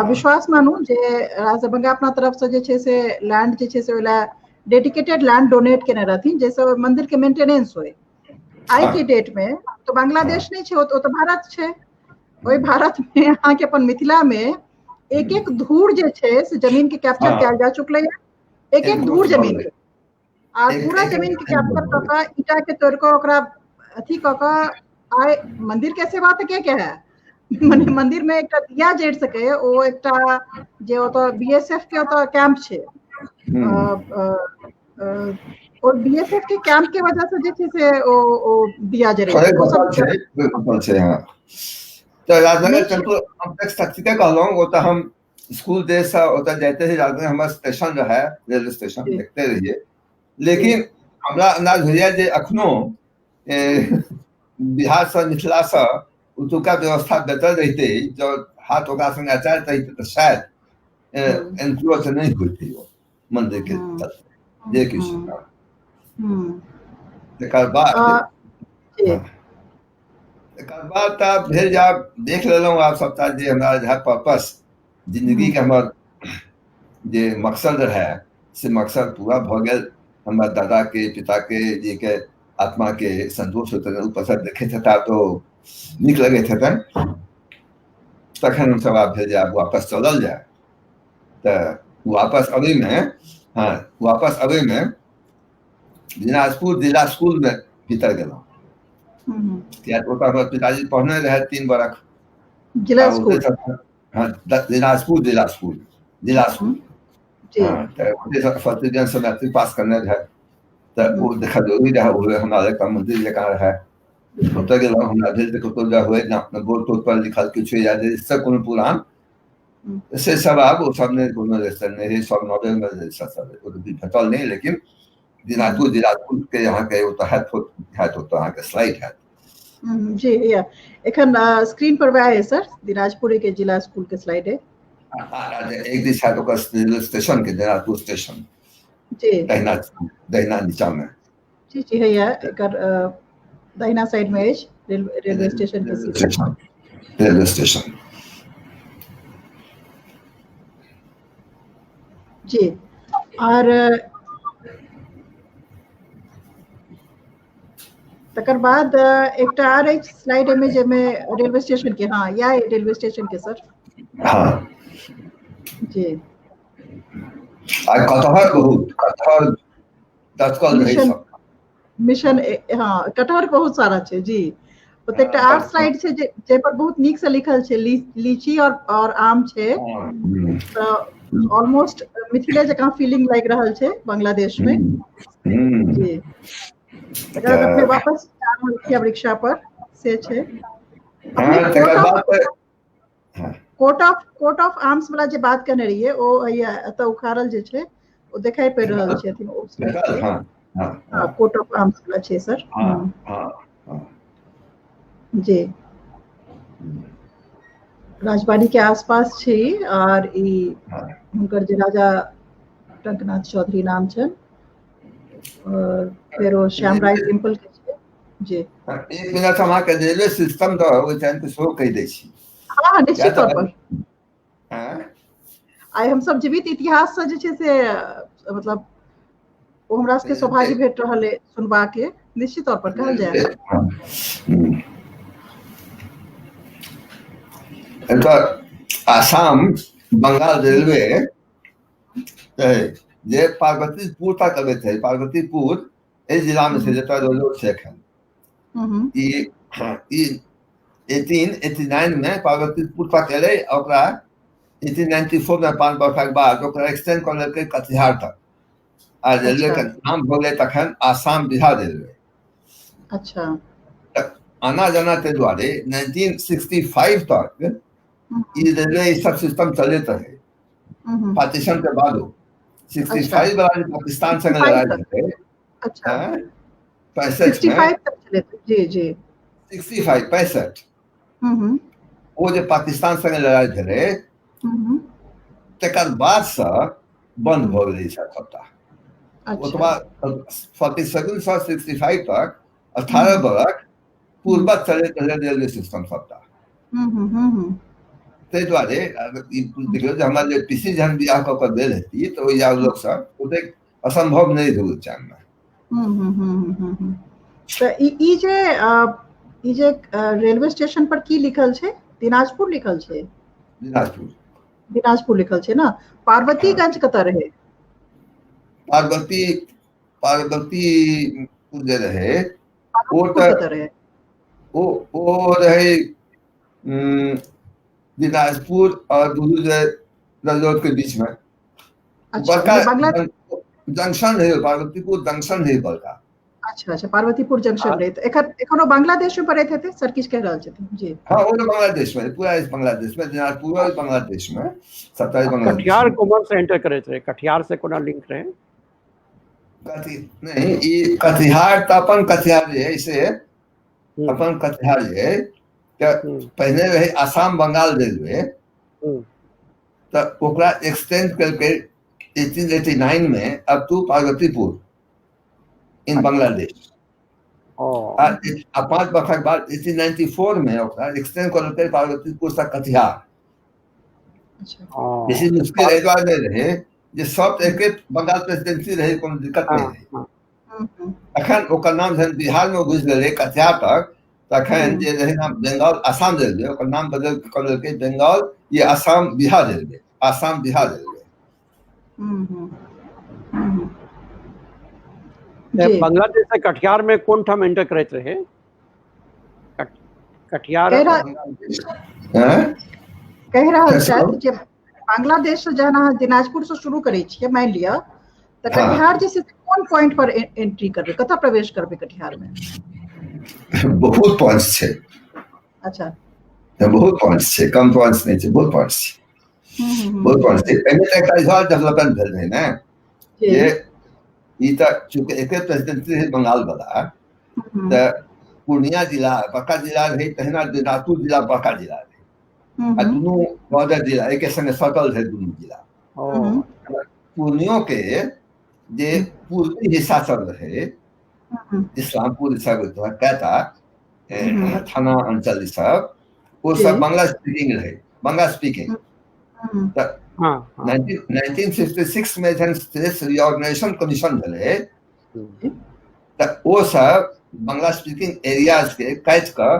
विश्वास मानू जे राज दरभंगा अपना तरफ से जे छै से लैंड जे छै से ओहि लए डेडिकेटेड लैंड डोनेट केने रहथिन जाहिसँ ओहि मंदिर के मेंटेनेंस होय। आइ के डेट मे तऽ बांग्लादेश नहि छै, ओ तऽ भारत छै। ओहि भारत मे अहाँके अपन मिथिला मे एक एक धूर जे छै से जमीन के कैप्चर कयल जा चुकलै, एक एक धूर जमीन के, आ पूरा जमीन के कैप्चर कऽ कऽ ईटा के तोड़ि कऽ ओकरा अथी कऽ कऽ आइ मंदिर के सेवा तऽ के के है, मने मंदिर में एकटा दिया जरि सके, ओ एकटा जे ओतऽ बीएसएफ के ओतऽ कैंप छै, और बीएसएफ के कैंप के वजह से जे छै से ओ ओ दिया जरै थोड़े छै। ओ सब बचल छै, बचल छै। हँ, तऽ राजनगर टेम्पल कॉम्प्लेक्स तक ठीके कहलहुँ। ओ तऽ हम स्कूल डेज से ओतऽ जाइते रही। राजनगर हमर स्टेशन रहै, रेलवे स्टेशन, देखते रहियै। लेकिन हमरा अन्दाज होइए जे अखनो बिहारसँ, मिथिलासँ ओतुका व्यवस्था बेटर रहितै, जँ हाथ ओकरा संगे अटैच रहितै, तऽ शायद एनक्रोच नहि होइतै ओ मंदिर के चलते जे किछु। तकर बाद तकर बाद तऽ आब भेल जे आब देख लेलहुँ आब सबटा जे हमरा रहै पर्पस जिंदगीके, हमर जे मकसद रहै से मकसद पूरा भऽ गेल। हमर दादाके, पिताके जे के आत्माके संतोष होतनि, ऊपरसँ देखैत हेता तऽ नीक लगैत हेतनि। तखन हमसब आब भेल जे आब वापस चलल जाय। तऽ वापस अबैमे, हँ, वापस अबैमे दिनाजपुर जिला स्कूलमे भीतर गेलहुँ, किया तऽ ओतऽ हमर पिताजी पढ़ने रहै 3 बरख। जिला स्कूल? हँ, दिनाजपुर जिला स्कूल, जिला स्कूल। हँ, तऽ ओतय फर्स्ट डिवीजन से मैट्रिक पास करने रहै, तऽ ओ देखऽ जरूरी रहै। ओ हमरा लग मंदिर जकाँ रहै। ओतऽ गेलहुँ, हमरा भेल जे कतहु जा हुए बोर्ड तोर्ड पर लिखल किछु या रजिस्टर कोनो पुरान से सब। आब ओ सब नहि, कोनो रजिस्टर नहि रहै, सब नॉलेजमे रजिस्टर सब भेटल नहि। लेकिन दिनाजपुर जिला स्कूल के अहाँके ओतऽ हैत, हैत ओतऽ अहाँके स्लाइड हैत। जी, एखन स्क्रीन पर वएह है सर, दिनाजपुर के जिला स्कूल के स्लाइड है। एक दिस हैत ओकर रेलवे स्टेशन के, दिनाजपुर स्टेशन। दहिना दहिना नीचा में। जी, है एकर दहिना साइड में अछि रेलवे स्टेशन के। Station, railway station. जी, और तकर बाद एकटा आर अछि स्लाइड एहिमे, जाहिमे रेलवे स्टेशन के, हाँ, इएह रेलवे स्टेशन के सर। जी। आ कटहर, बहुत कटहर लटकल रहै सब। मिशन, हाँ, कटहर बहुत सारा छै जी। ओतऽ एकटा आर स्लाइड छै जे जाहि पर बहुत नीक से लिखल छै, लीची और आम छै, तऽ ऑलमोस्ट मिथिले जकाँ फीलिंग लागि रहल छै बांग्लादेश मे जी। तकर बाद अपने वापस जा रहल छी आब रिक्शा पर, से छै। कोट ऑफ आर्म्स वाला जे बात कहने रहियै, ओ एतऽ उखाड़ल जे छै, ओ देखाई पड़ि रहल छै। कोट ऑफ आर्म्स वाला छै सर जी। राजबाड़ी के आसपास छै और ई हुनकर जे राजा टंकनाथ चौधरी नाम छनि और फेर ओ श्याम राय टेम्पल के छै जी। एक मिनट, हम अहाँके रेलवे सिस्टम दऽ ओहि टाइम के सेहो कहि दै छी। हँ, निश्चित तौर पर। आइ हमसब जीवित इतिहास से जे छै से मतलब ओ हमरा सबके सौभाग्य भेट रहल है सुनबाक के। निश्चित तौर पर कहल जाय। एतऽ आसाम बंगाल रेलवे जे पार्वतीपुर तक अबैत है। पार्वतीपुर एहि जिलामे छै जतऽ रोड छै एखन। ई ई 1889 मे पार्वतीपुर तक एलै। ओकरा 1894 मे 5 वर्षक बाद ओकरा एक्सटेंड कऽ लेलकै कटिहार तक आ रेलवे के नाम भऽ गेलै तखन आसाम बिहार रेलवे। आना जाना ताहि दुआरे 1965 तक ई रेलवे, ई सब सिस्टम चलैत रहे पार्टीशन के बादो। 65 वाला पाकिस्तान संगे लड़ाई भेलै, 65 में। जी जी 65, 65। ओ जे पाकिस्तान संगे लड़ाई भेलै, तकर बादसँ बंद भऽ गेलै ई सबटा। ओतबा 47 सँ 65 तक 18 बरख पूर्वत चलैत रहलै रेलवे सिस्टम सबटा। ताहि दुआरे ई देखियौ जे हमरा जे पीसी जहन बियाह कऽ कऽ देल हेती, तऽ ओहि लोकसभ ओतेक असम्भव नहि रहै ओहि टाइममे। तऽ ई ई जे रेलवे स्टेशन पर की लिखल छै? दिनाजपुर लिखल छै? दिनाजपुर। दिनाजपुर लिखल छै ने? पार्वतीगंज कतऽ रहै? पार्वती पार्वतीपुर जे रहै ओ पार्वतीपुर तऽ कतऽ रहै? ओ रहै दिनाजपुर और दुनू जे रजौट के बीच में। अच्छा, बड़का ई बांग्ला जंक्शन रहै, पार्वतीपुर जंक्शन रहै बड़का। अच्छा अच्छा, पार्वतीपुर जंक्शन आ रहै। तऽ एखन एखनो बांग्लादेश मे पड़ैत हेतै, सर किछु कहि रहल छथिन जी। हँ, ओ तऽ बांग्लादेश मे, पूरा अछि बांग्लादेश मे, दिनाजपुरो अछि बांग्लादेश मे, सबटा अछि बांग्लादेश कटिहार मे। कोमर से एंटर करैत रहे, कटिहार से कोना लिंक रहे? कथी नहि, ई कटिहार तऽ अपन कटिहार जे है से अपन कटिहार जे है तऽ पहिने रहै आसाम बंगाल रेलवे, तऽ ओकरा एक्सटेंड केलकै 1889 मे up to Parvatipur in Bangladesh. आ 5 बरखक बाद 1894 मे ओकरा एक्सटेंड कऽ देलकै पार्वतीपुर से कटिहार। बेसी मुश्किल एहि दुआरे नहि रहै जे सब एके बंगाल प्रेसिडेंसी रहै, कोनो दिक्कत नहि रहै। अखन ओकर नाम जहन बिहार मे घुसि गेलै कटिहार तक, तखन जे रहै नाम बंगाल आसाम रेलवे, ओकर नाम बदल कऽ देलकै बंगाल ये आसाम बिहार रेलवे, आसाम बिहार रेलवे। बांग्लादेश से कटिहार में कोन ठाम एंटर करैत रहे? कटिहार कहि रहल छथि जे बांग्लादेश से जहन अहाँ दिनाजपुर से शुरू करै छियै मानि लिअ, तऽ कटिहार जे छै कोन पॉइंट पर एंट्री करबै, कतऽ प्रवेश करबै कटिहार में? बहुत पॉइंट छै। अच्छा, बहुत पॉइंट छै, कम पॉइंट नहि छै, बहुत पॉइंट छै, बहुत पॉइंट छै। एहिमे तऽ एकटा इहो डेवलपमेंट भेल रहै ने जे ई तऽ चूँकि एके प्रेसिडेंसी रहै बंगाल वाला, तऽ पूर्णिया जिला बड़का जिला रहै, तहिना दिनाजपुर जिला बड़का जिला रहै, आ दुनू बॉर्डर जिला एके संगे सटल रहै दुनू जिला। पूर्णियो के जे पूर्वी हिस्सा सब रहै, इस्लामपुर सब कहता थाना अंचल सब, ओ सब बांग्ला स्पीकिंग रहै, बांग्ला स्पीकिंग। तऽ 1956 में जहन स्टेट रिऑर्गेनाइजेशन कमीशन भेलै, तऽ ओ सब बांग्ला स्पीकिंग एरियाज के काटि कऽ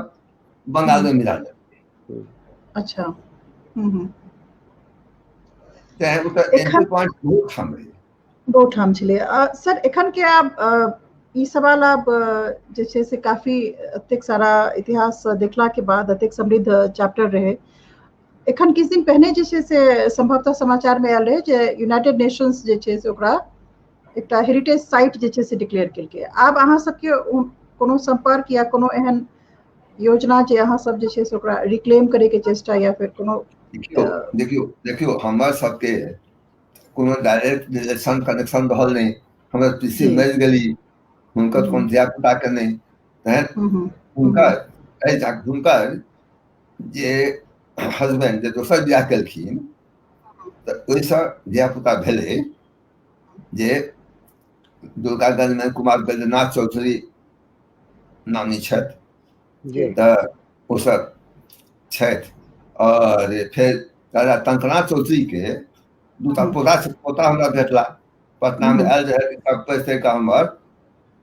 बंगाल में मिला देलकै। अच्छा, तें ओ तऽ एंट्री पॉइंट बहुत ठाम रहै, बहुत ठाम छलै। सर एखन के आब ई सवाल आब जे छै से काफी एतेक सारा इतिहास देखला के बाद एतेक समृद्ध चैप्टर रहे, एखन किछु दिन पहिने जे छै से संभवतः समाचार में आयल रहे जे यूनाइटेड नेशंस जे छै से ओकरा एकटा हेरिटेज साइट जे छै से डिक्लेयर केलकै। आब अहाँ सबके कोनो संपर्क या कोनो एहन योजना जे अहाँ सब जे छै से ओकरा रिक्लेम करे के चेष्टा या फिर कोनो? देखियौ देखियौ देखियौ, हमर सबके कोनो डायरेक्ट रिलेशन कनेक्शन रहल नहि। हमर पीसी मरि गेली, हुनकर कोनो धिया पुता के नहि, हुनकर हुनकर जे हस्बैंड जे दोसर बियाह केलखिन तऽ ओहिसँ धिया पुता भेलै जे दुर्गागंज में कुमार बैद्यनाथ चौधरी नामी छथि, तऽ ओ सब छथि। और फेर राजा टंकनाथ चौधरी के दूटा पोता पोता हमरा भेटला, पटना में आयल रहे सब के हमर,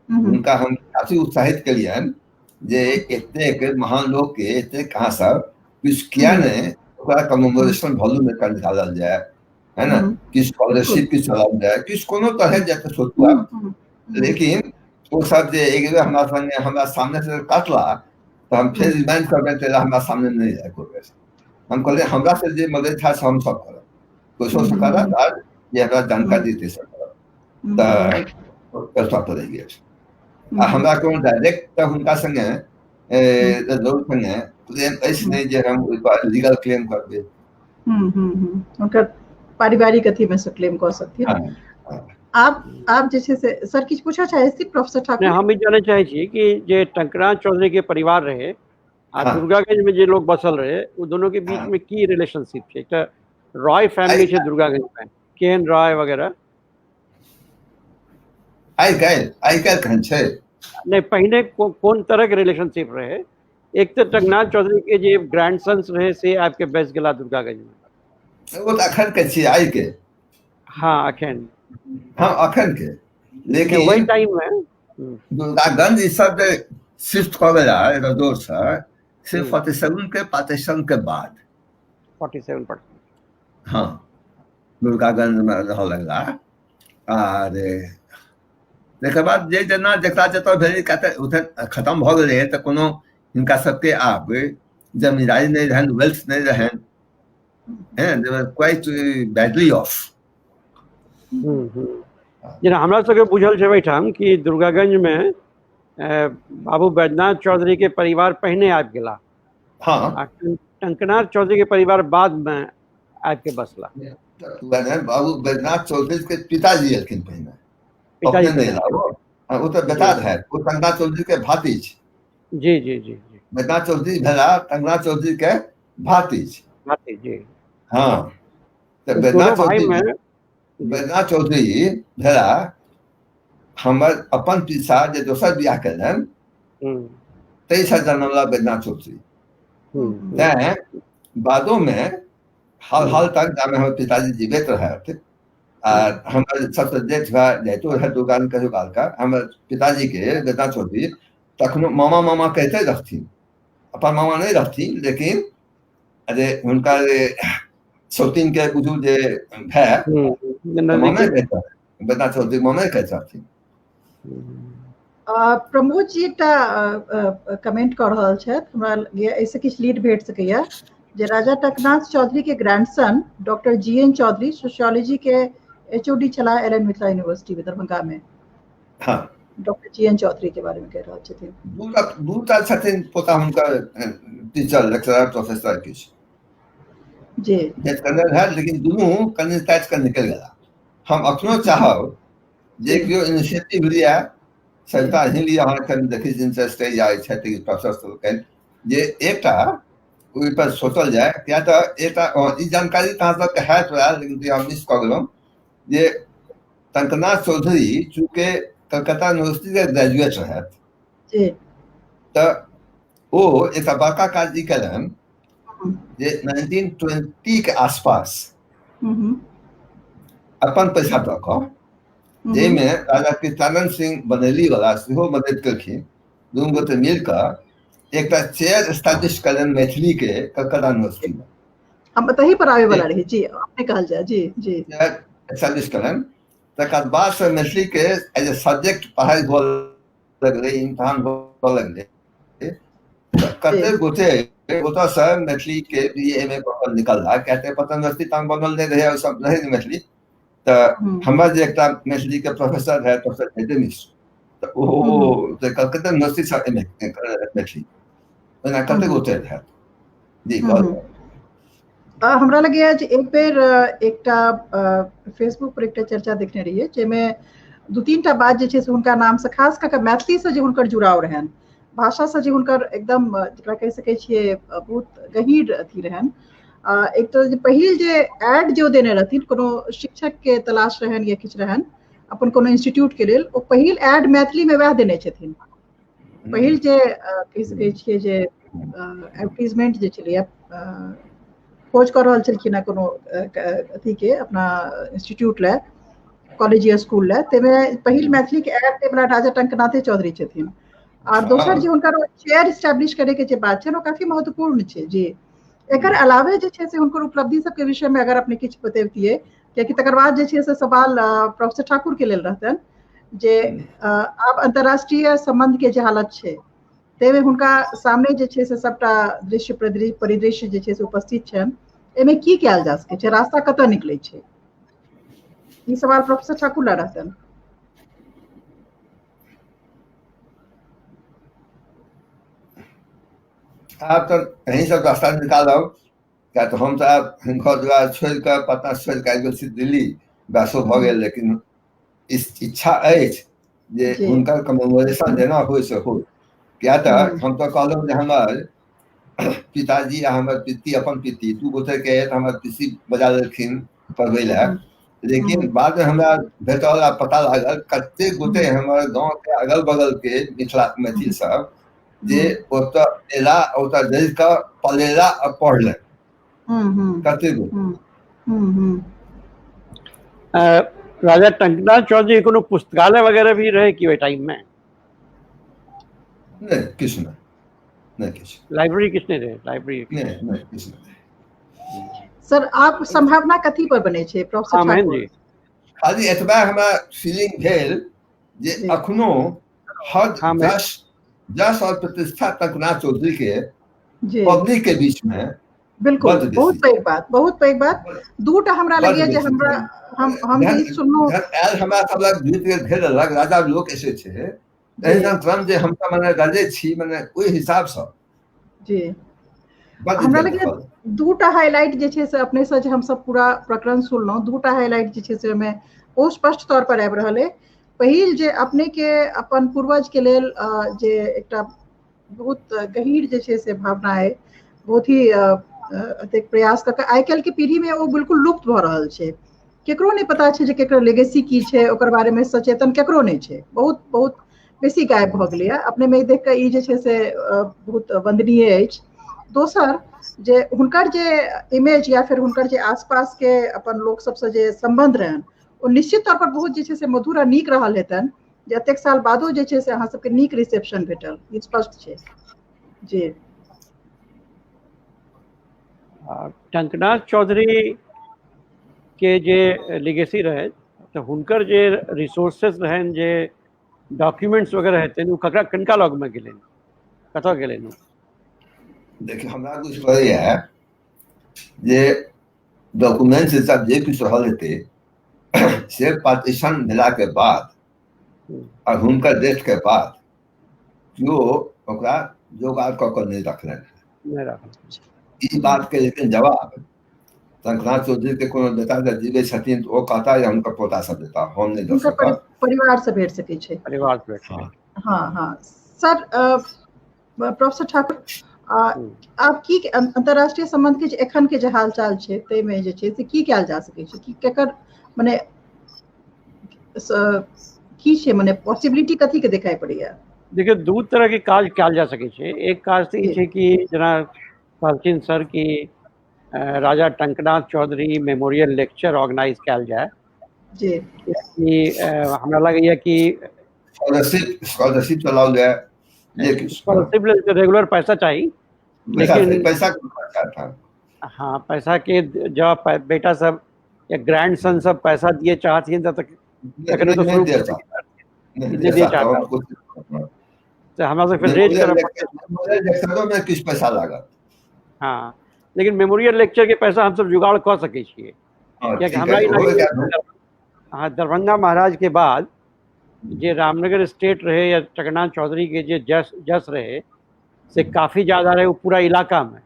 हुनका हम काफी उत्साहित केलियनि जे एतेक महान लोक के एतेक अहाँ सब किछु किया नहि ओकरा कमेमोरेशन वॉल्यूम में निकालल जाय, है ना, किछु स्कॉलरशिप किछु चलाओल जाय, किछु कोनो तरह जाके सोचू आप। लेकिन ओ सब जे एक बेर हमरा संगे हमरा सामने से काटला तऽ हम फेर रिमाइंड करबनि ताहि हमरा सामने नहि जाय कोइ बेर। हम कहलियै हमरा से जे मदद था से हम सब करब, पैसो से करब आर जे हमरा जानकारी देतै से करब, तऽ पैसा पड़ि गेल। आ हमरा कोनो डायरेक्ट तऽ हुनका संगे जरूर संगे क्लेम अछि नहि जे हम ओहि पर लीगल क्लेम करबै। हुनकर पारिवारिक अथी में से क्लेम कऽ सकथिन। आप जे छै से सर किछु पूछऽ चाहै छी प्रोफेसर ठाकुर? नहि, हम ई जानय चाहै छी कि जे टंकनाथ चौधरी के परिवार रहे आ दुर्गागंज में जे लोग बसल रहे, ओ दोनों के बीच में की रिलेशनशिप छै? एकटा रॉय फैमिली छै दुर्गागंज में, के एन रॉय वगैरह। आइ काल्हि केहन छै? नहि, पहिने कोन तरह के रिलेशनशिप रहे? एक तऽ टंकनाथ चौधरी के जे ग्रैंडसन्स रहे से आबि के बसि गेला दुर्गागंज में। ओ तऽ अखन के छियै, आइ के। हाँ, अखन। हाँ, अखन के। लेकिन वही टाइम में दुर्गागंज ई सब जे शिफ्ट कऽ गेला रजौर से, सिर्फ 47 के पार्टीशन के बाद। 47 पर। हाँ, दुर्गागंज में रहऽ लगला। आर तकर बाद जे जेना जकरा जतऽ भेलै, कतऽ उधर खतम भऽ गेलै, तऽ कोनो हिनका सबके आब जमींदारी नहि रहनि, वेल्थ नहि रहनि, हैं, they were quite badly off. जेना हमरा सबके बुझल छै ओहिठाम कि दुर्गागंजमे बाबू बैद्यनाथ चौधरी के परिवार पहिने आबि गेला। हाँ। आ टंकनाथ चौधरी के परिवार बाद में आबि के बसला। बाबू बैद्यनाथ चौधरी के पिताजी एलखिन पहिने, अपने नहि एला ओ तऽ बेटा रहै, ओ टंकनाथ चौधरी के भातिज। जी जी जी जी बैद्यनाथ चौधरी भेला टंकनाथ चौधरी के भातिज। भातिज जी। हाँ, तऽ बैद्यनाथ चौधरी भेला हमर अपन पिता जे दोसर बियाह केलनि ताहिसँ जनमला बैद्यनाथ चौधरी। तैं बादोमे हाल हाल तक जामे हमर पिताजी जीवित रहथि आ हमर सबसँ जेठ भाय जाइतो रहै दुकान कहियो कालका, हमर पिताजीके बैद्यनाथ चौधरी तखनो मामा मामा कहिते रहथिन, अपन मामा नहि रहथिन, लेकिन अरे हुनका जे सौतीन के बुझू जे भाय मामे कहते, बैद्यनाथ चौधरी मामे कहैत रहथिन। प्रमोद जी एकटा कमेंट कऽ रहल छथि, हमरा एहिसँ किछु लीड भेट सकैया जे राजा टंकनाथ चौधरी के grandson doctor G N Chaudhary sociology के एचओडी छलाह एल एन मिथिला यूनिवर्सिटी में दरभंगा में। हाँ, डॉक्टर जी एन चौधरी के बारे में कह रहल छथिन। दूटा छथिन पोता हुनकर, टीचर लेक्चरर प्रोफेसर किछु जी है, लेकिन दुनू कनि काटि कऽ निकलि गेला। हम अखनो चाहब जे केओ इनिशिएटिव लिअ, सरिता ही लिअ, अहाँ एखन देखै छी इंटरेस्ट जाइ छथि प्रोफेसर लोकनि, जे एकटा ओहिपर सोचल जाय, किया तऽ एकटा ई जानकारी तऽ अहाँ सबके हैत वएह, लेकिन हम मिस कऽ गेलहुँ जे टंकनाथ चौधरी चूँकि कलकत्ता यूनिवर्सिटी के ग्रेजुएट रहथि, तऽ ओ एकटा बड़का काज ई केलनि जे 1920 के आसपास अपन पैसा दऽ कऽ, जाहिमे राजा कृष्णानंद सिंह बनैली वाला सेहो मदद केलखिन, दुनू गोटे मिल कऽ एकटा चेयर एस्टैब्लिश केलनि मैथिली के कलकत्ता यूनिवर्सिटी में। हम तही पर आवे वाला रही जी, अपने कहल जाए। जी जी एस्टैब्लिश केलनि, तकर बाद से मैथिली के एज ए सब्जेक्ट पढ़ाइ हुअ लगलै, इम्तहान हुअ लगलै, कतेक गोटे ओतऽसँ मैथिली के बी एम ए कऽ निकलला, किया तऽ पटना यूनिवर्सिटी तहन बनल नहि रहै, सब रहै नहि मैथिली। तऽ हमर जे एकटा मैथिली के प्रोफेसर रहै, प्रोफेसर जयदेव मिश्र, तऽ ओ कलकत्ता यूनिवर्सिटी सँ एम ए मैथिली, ओना कतेक गोटे रहै जी। हमरा लगैया जे एक बेर एकटा फेसबुक पर एकटा चर्चा देखने रहियै जाहिमे दू तीन टा बात जे छै से हुनका नामसँ खास कऽ कऽ मैथिलीसँ जे हुनकर जुड़ाव रहनि, भाषासँ जे हुनकर एकदम जकरा कहि सकै छियै बहुत गहींर अथी रहनि। एक तऽ जे पहिल जे एड जे ओ देने रहथिन, कोनो शिक्षक के तलाश रहनि या किछु रहनि अपन कोनो इंस्टीट्यूट के लेल, ओ पहिल एड मैथिलीमे वएह देने छथिन। पहिल जे कहि सकै छियै जे एडवर्टीजमेंट जे छलैया, खोज कऽ रहल छलखिन हेँ कोनो अथी के अपना इंस्टीट्यूट लए, कॉलेज या स्कूल लए, ताहिमे पहिल मैथिली के एड देवला राजा टंकनाथे चौधरी छथिन। आर दोसर जे हुनकर चेयर एस्टैब्लिश करे के जे बात छै ओ काफी महत्वपूर्ण छै जी। एकर अलावे जे छै से हुनकर उपलब्धि सबके विषय में अगर अपने किछु बतैबतियै, कियाकि तकर बाद जे छै से सवाल प्रोफेसर ठाकुर के लेल रहतनि जे आब अंतर्राष्ट्रीय संबंध के जे हालत छै ताहिमे हुनका सामने जे छै से सबटा दृश्य परिदृश्य जे छै से उपस्थित छनि, एहिमे की कयल जा सकै छै, रास्ता कतऽ निकलै छै, ई सवाल प्रोफेसर ठाकुर लए रहतनि। आब तऽ अहीं सब रास्ता निकालब, किया तऽ हम तऽ आब घर दुआर छोड़ि कऽ पटना छोड़ि कऽ आबि गेल छी दिल्ली, वयसो भऽ गेल, लेकिन इच्छा अछि जे हुनकर कमेमोरेशन जेना होइ से होइ। किया तऽ हम तऽ कहलहुँ जे हमर पिताजी आ हमर पित्ती, अपन पित्ती दू गोटे के हमर पिसी बजा लेलखिन पढ़बै लए, लेकिन बाद में हमरा भेटल आ पता लागल कते गोटे हमर गाँव के अगल बगल के मिथिला मैथिल सब जे ओतऽ एला, ओतऽ रहि कऽ पलेला आ पढ़लनि, कते गोटे। राजा टंकनाथ चौधरी कोनो पुस्तकालय वगैरह भी रहे कि ओहि टाइम में? नहि, किछु नहि, नहि किछु। लाइब्रेरी किछु नहि रहे? लाइब्रेरी नहि, नहि किछु नहि। सर आप संभावना कथी पर बने छै प्रोफेसर ठाकुर? जी खाली एतबा हमरा फीलिंग भेल जे अखनो हर जस जस और प्रतिष्ठा टंकनाथ चौधरी के पब्लिक के बीच में बिल्कुल बड्ड बहुत बेसी। पैघ बात, बहुत पैघ बात। दूटा हमरा बड्ड लगैया जे बेसी। हमरा हम जहन ई सुनलहुँ। जहन आयल हमरा सब लग जीत के घेर लेलक, राजा लोक ऐसे छै, जी एहिठाम क्रम जे हमसब मने राजे छी, मने ओहि हिसाबसँ जी बड्ड हमरा इज्जत लगैया रहल। दूटा हाईलाइट जे छै से अपने से जे हमसब पूरा प्रकरण सुनलहुँ, दूटा हाईलाइट जे छै से ओहिमे ओ स्पष्ट तौर पर आबि रहल अइ। पहिल जे अपने के अपन पूर्वज के लेल जे एकटा बहुत गहीर जे छै से भावना अइ, बहुत ही एतेक प्रयास कऽ के आइ काल्हि के पीढ़ी में ओ बिल्कुल लुप्त भऽ रहल छै। केकरो नहि पता छै जे केकर लेगेसी की छै, ओकर बारे में सचेतन केकरो नहि छै। बहुत बहुत बेसी गायब भऽ गेलैया। अपने में ई देख कऽ ई जे छै से बहुत वंदनीय अछि। दोसर जे हुनकर जे इमेज या फिर हुनकर जे आसपास के अपन लोक सबसँ जे सम्बन्ध रहनि, ओ निश्चित तौर पर बहुत जे छै से मधुर आ नीक रहल हेतनि, जे एतेक साल बादो जे छै से अहाँ सबके नीक रिसेप्शन भेटल, ई स्पष्ट छै। जी टंकनाथ चौधरी के जे लिगेसी रहे तऽ हुनकर जे रिसोर्सेस रहनि, जे डॉक्यूमेंट्स वगैरह हेतनि, ओ ककरा किनका लगमे गेलनि, कतऽ गेलनि ओ? देखियौ, हमरा कुछ कहैया जे डॉक्यूमेंट्स सब जे किछु रहल हेतै से पार्टीशन भेलाके बाद आ हुनकर डेथ के बाद केओ ओकरा जोगाड़ कऽ कऽ नहि रखलनि। नहि रखलनि। ई बात के लेकिन जवाब शंखनाथ चौधरी के कोनो बेटा जब जीवे छथिन तऽ ओ कहता या हुनकर पोता सब देता, हम नहि दऽ हुनकर सकब। परिवार से भेट सकै छै। परिवार से भेट सकै। हाँ हाँ सर, प्रोफेसर ठाकुर, आब की अंतर्राष्ट्रीय संबंध के एखन के जे हालचाल छै ताहिमे जे छै से की कयल जा सकै छै, की केकर मने की छै, मने पॉसिबिलिटी कथी के देखाइ पड़ैया? देखियौ, दू तरह के काज कयल जा सकै छै। एक काज तऽ ई छै कि जेना कहलखिन सर कि Raja Tanknath Chaudhary memorial lecture organise कयल जाय। जी कि हमरा लगैया कि स्कॉलरशिप चलाओल जाय, जे किछु। स्कॉलरशिप लेल तऽ रेगुलर पैसा चाही, लेकिन पैसा हाँ, पैसा के जब बेटा सब या ग्रैंड सन सब पैसा दिए चाहथिन तब तखने तो शुरू नहीं चाहता, तऽ हमरा सबके रेज करऽ पड़तै। में किछु पैसा लागत। हाँ, लेकिन मेमोरियल लेक्चर के पैसा हमसब जुगाड़ कऽ सकै छियै, कियाकि हमरा ई लगैया हाँ, दरभंगा महाराज के बाद जे रामनगर स्टेट रहे या टंकनाथ चौधरी के जे जस जस रहे से काफी ज्यादा रहे ओ पूरा इलाका में,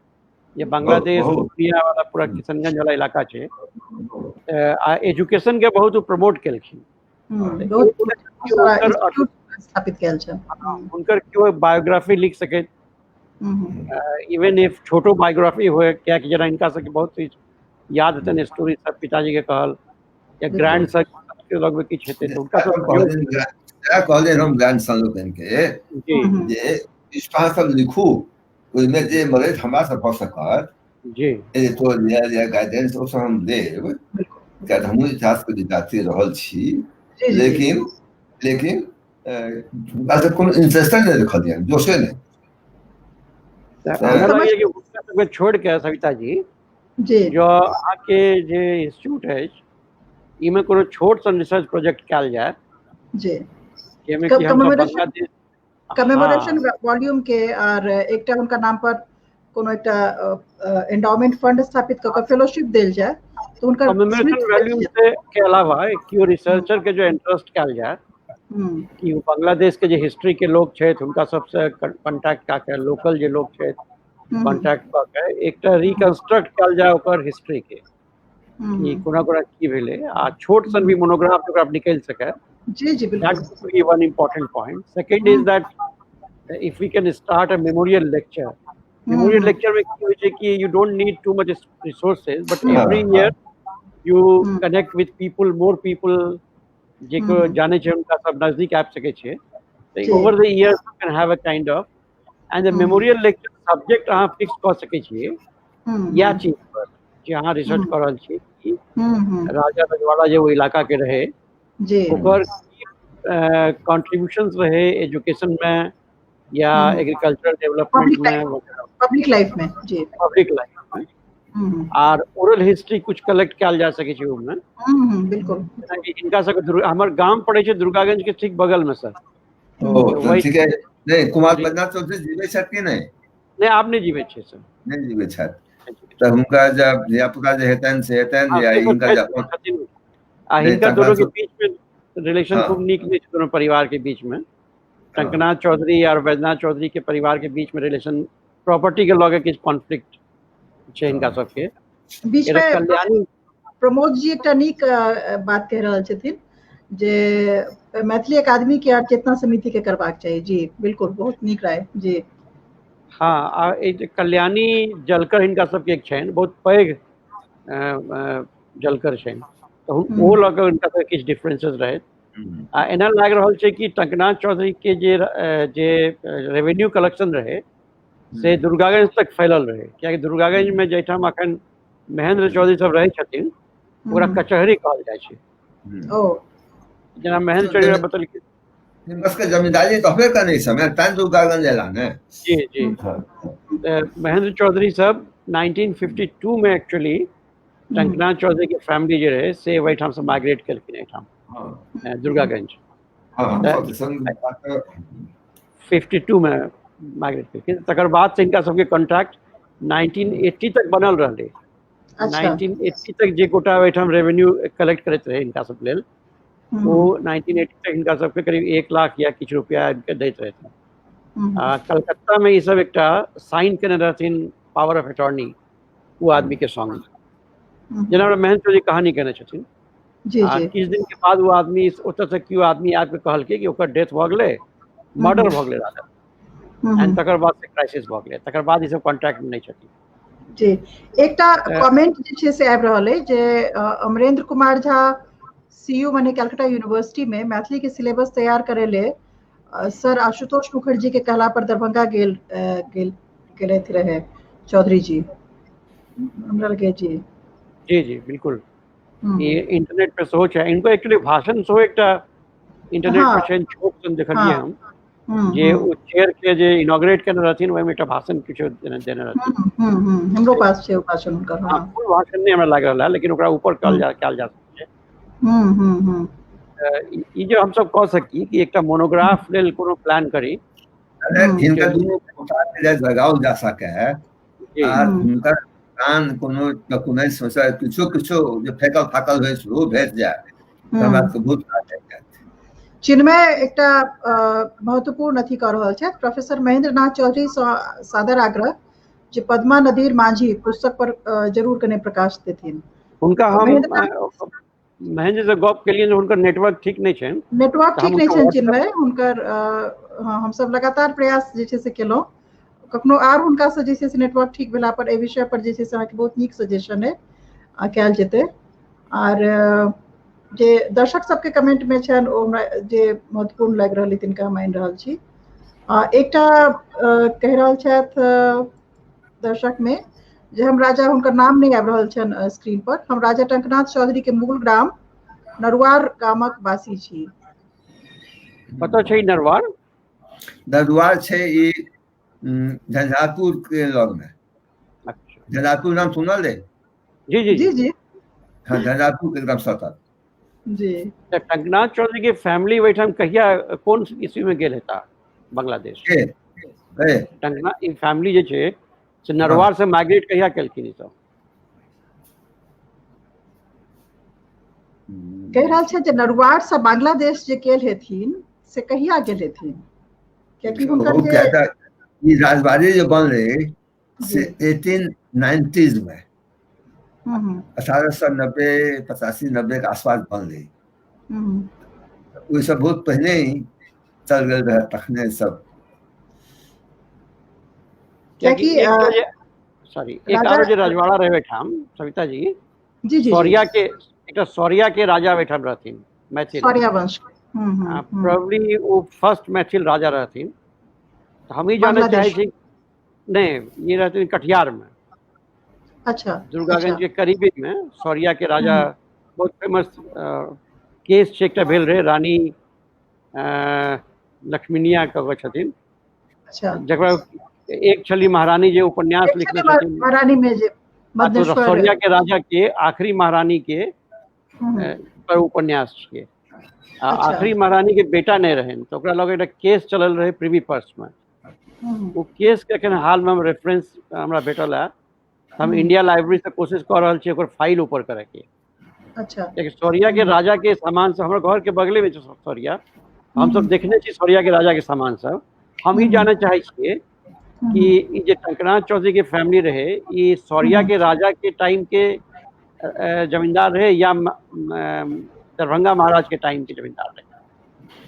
ये बांग्लादेश पूर्णिया वाला पूरा किशनगंज वाला इलाका छै। आ एजुकेशन के बहुत प्रमोट केलखिन, बहुत स्थापित कयल छै। हुनकर केओ बायोग्राफी लिख सकैत, इवन if छोटो बायोग्राफी हुए, कियाकि जेना हिनका सबके बहुत चीज याद हेतनि, स्टोरी सब पिताजी के कहल या ग्रैंड सन के लगमे किछु हेतै तऽ हुनका सब कहलियै हम ग्रैंड सन लोकनि के जे अहाँ सब लिखू, ओहिमे जे मदद हमरा सब भऽ सकत जी एडिटोरियल या गाइडेंस ओ सब हम देब, किया तऽ हमहूँ इतिहास के विद्यार्थी रहल छी, लेकिन लेकिन हुनका सब कोनो इंटरेस्ट नहि देखलियनि, जोशे नहि। छोड़ के सविता जी जी जो अहाँके जे इंस्टीट्यूट अछि इमे कोनो छोट सन रिसर्च प्रोजेक्ट कयल जाय जी जाहिमे कि हमसब बांग्लादेश कमेमोरेशन वॉल्यूम के आर एकटा हुनका नाम पर कोनो एकटा एंडोमेंट फंड स्थापित कऽ के फेलोशिप देल जाय तऽ हुनकर कमेमोरेशन वॉल्यूम से के अलावा केओ रिसर्चर के जो इंटरेस्ट कयल जाय कि बांग्लादेश के जे हिस्ट्री के लोग छथि हुनका सबसे कॉन्टैक्ट कऽ के, लोकल जे लोग छथि कॉन्टैक्ट कऽ के एकटा रिकंस्ट्रक्ट कयल जाय ओकर हिस्ट्री के कि कोना कोना की भेलै, आ छोट सन भी मोनोग्राफ ओकरा निकलि सकै। जी जी बिल्कुल। That would be one important point. Second is that if we can start a memorial lecture. Memorial lecture में की होइ छै कि you don't need too much resources, but every year you connect with people, more people जे को जानै छै हुनका सब नजदीक आबि सकै छै। Over the years you can have a kind of and the memorial lecture subject अहाँ फिक्स कऽ सकै छियै इएह चीज पर जे अहाँ रिसर्च कऽ रहल छी कि राजा रजवाड़ा जे ओ इलाका के रहे ओकर कॉन्ट्रीब्यूशंस रहे एजुकेशन में या एग्रीकल्चरल डेवलपमेंट में, पब्लिक लाइफ में जी, पब्लिक लाइफ में, आर ओरल हिस्ट्री कुछ कलेक्ट कयल जा सकै छै ओहिमे। बिल्कुल। जेनाकि हिनका सबके हमर गाम पड़ै छै दुर्गागंज के ठीक बगल में सर। ओ ठीक है। नहीं, कुमार बदनाथ चौधरी जीवे छथि कि नहीं? नहीं, आब नहीं जीवे छै सर। नहीं जीवे छथि। तऽ हुनका जे धिया-पुता जे हेतनि से हेतनि या हिनका जे अपन आ हिनका दोनों के बीच में रिलेशन खूब नीक नहि छै दोनों परिवार के बीच में। टंकनाथ चौधरी और वैद्यनाथ चौधरी के परिवार के बीच में रिलेशन प्रॉपर्टी के लऽ के किछु कॉन्फ्लिक्ट छै हिनका सबके बीच में। कल्याणी प्रमोद जी एकटा नीक बात कहि रहल छथिन जे मैथिली अकादमी के आर चेतना समिति के करबाक चाही। जी बिल्कुल, बहुत नीक राय जी। हाँ, आ कल्याणी जलकर हिनका सबके एक छनि, बहुत पैघ जलकर छनि, तऽ ओ लऽ कऽ हिनका सबके किछु डिफरेंसेस रहै। आ एना लागि रहल छै कि टंकनाथ चौधरी के जे जे रेवेन्यू कलेक्शन रहै से दुर्गागंज तक फैलल रहै, कियाकि दुर्गागंज में जाहिठाम अखन महेंद्र चौधरी सब रहै छथिन ओकरा कचहरी कहल जाइ छै। जेना महेंद्र चौधरी बतलखिन सबके जमींदारी तऽ होबे करै समय तैं दुर्गागंज एला ने। जी जी, महेंद्र चौधरी सब 1952 में एक्चुअली टंकनाथ चौधरी के फैमिली जे रहे से ओहिठाम से माइग्रेट केलखिन एहिठाम दुर्गागंज। 52 में माइग्रेट केलखिन, तकर बाद से हिनका सबके कॉन्ट्रैक्ट 1980 तक बनल रहलै। 1980 तक जे गोटा ओहिठाम रेवेन्यू कलेक्ट करैत रहै हिनका सब लेल, ओ 1980 तक हिनका सबके करीब 1 लाख या किछु रुपया आबि के दैत रहथिन। आ कलकत्ता में ई सब एकटा साइन केने रहथिन पावर ऑफ अटॉर्नी ओ आदमी के संग, जेना हमरा महेंद्र चौधरी कहानी कहने छथिन। आ किछु दिन के बाद ओ आदमी ओतऽ से केओ आदमी आबि के कहलकै कि ओकर डेथ भऽ गेलै, मर्डर भऽ गेलै राजा, एंड तकर बाद से क्राइसिस भऽ गेलै, तकर बाद ई सब कॉन्टैक्ट में नहि छथिन। जी, एकटा कमेंट जे छै से आबि रहल अइ जे अमरेंद्र कुमार झा सीयू माने कलकत्ता यूनिवर्सिटी में मैथिली के सिलेबस तैयार करे ले सर आशुतोष मुखर्जी के कहला पर दरभंगा गेल गेल गेलथि रहे चौधरी जी, हमरा लगे। जी जी जी बिल्कुल, ये इंटरनेट पे सेहो छै, इनको एक्चुअली भाषण सेहो एकटा इंटरनेट पर छै, छोट सन देखलियै हम जे ओ चेयर के जे इनॉग्रेट केने रहथिन ओहिमे एकटा भाषण किछु देने रहथिन। हमरो पास छै ओ भाषण हुनकर। हाँ, फुल भाषण नहि हमरा लागि रहल है, लेकिन ओकरा ऊपर कहल जा कयल जा सकै छै। ई जे हमसब कऽ सकी कि एकटा मोनोग्राफ लेल कोनो प्लान करी, हिनका दुनू लगाओल जा सकै है आ हुनकर कान कोनो डॉक्यूमेंट सोचा किछो किछो जे फेकल फाकल होइ सेहो भेट जाय हमरा सबके बहुत काज जायत। चिन्मय एकटा महत्वपूर्ण अथी कऽ रहल छथि, प्रोफेसर महेंद्र नाथ चौधरी सँ सादर आग्रह जे पद्मा नदीर मांझी पुस्तक पर जरूर कने प्रकाश देथिन। हुनका हम महेंद्र से गप केलियनि, हुनकर नेटवर्क ठीक नहि छनि। नेटवर्क ठीक नहि छनि चिन्मय हुनकर। हाँ, हमसब लगातार प्रयास जे छै से केलहुँ, कखनो आर हुनका से जे छै से नेटवर्क ठीक भेला पर एहि विषय पर जे छै से अहाँके बहुत नीक सजेशन अइ कयल जेतै। आर जे दर्शक सबके कमेंट में छनि ओ हमरा जे महत्वपूर्ण लागि रहल अइ तिनका हम आनि रहल छी। एकटा कहि रहल छथि दर्शक में जे हम राजा, हुनकर नाम नहि आबि रहल छनि स्क्रीन पर, हम राजा टंकनाथ चौधरी के मूल ग्राम नरुआर गामक वासी छी। कतऽ छै नरुआर? नरुआर छै ई झंझारपुर के लग में। झंझारपुर नाम सुनल है? जी जी जी जी, हाँ, झंझारपुर के एकदम सटल। जी। तऽ टंकनाथ चौधरी के फैमिली ओहिठाम कहिया कोन ईस्वी में गेल हेता बांग्लादेश? टंकनाथ ई फैमिली जे छै से नरवार से माइग्रेट कहिया केलखिन ई सब? कहि रहल छै जे नरुआर से बांग्लादेश जे गेल हेथिन से कहिया गेल हेथिन, कियाकि हुनकर जे ई राजबाड़ी जे बनलै से 1890s में, 1890 85 90 के आसपास बनलै। ओहिसँ बहुत पहिने ही चल गेल रहै तखने सब। कियाकि सॉरी, एक आरो जे रजवाड़ा रहे ओहिठाम सविता जी, जी जी, सौरिया के एकटा सौरिया के राजा ओहिठाम रहथिन, मैथिल सौरिया वंश, प्रोबेबली ओ फर्स्ट मैथिल राजा रहथिन। तऽ हम ई जानऽ चाहै छी, नहीं ये रहथिन कटिहार में। अच्छा, दुर्गागंज के करीबी में सौरिया के राजा, बहुत फेमस केस छै एकटा भेल रहे रानी लक्ष्मीनिया कऽ छथिन। अच्छा। जकरा एक छली महारानी जे उपन्यास लिखने छथिन महारानी में जे सौरिया के राजा के आखिरी महारानी के पर उपन्यास छियै। आ आखिरी महारानी के बेटा नहि रहनि तऽ ओकरा लग एकटा केस चलल रहै प्रीवी पर्स में। ओ केस के एखन हाल में हम रेफरेंस हमरा भेटल है, हम इंडिया लाइब्रेरी से कोशिश कऽ रहल छी ओकर फाइल ऊपर करे के। अच्छा। कियाकि सौरिया के राजा के सामान सब हमर घर के बगले में छै सौरिया, हमसब देखने छी सौरिया के राजा के सामान सब। हम ई जाने चाहे छियै कि ई जे टंकनाथ चौधरी के फैमिली रहे, ई सौरिया के राजा के टाइम के जमींदार रहे या दरभंगा महाराज के टाइम के जमींदार रहे?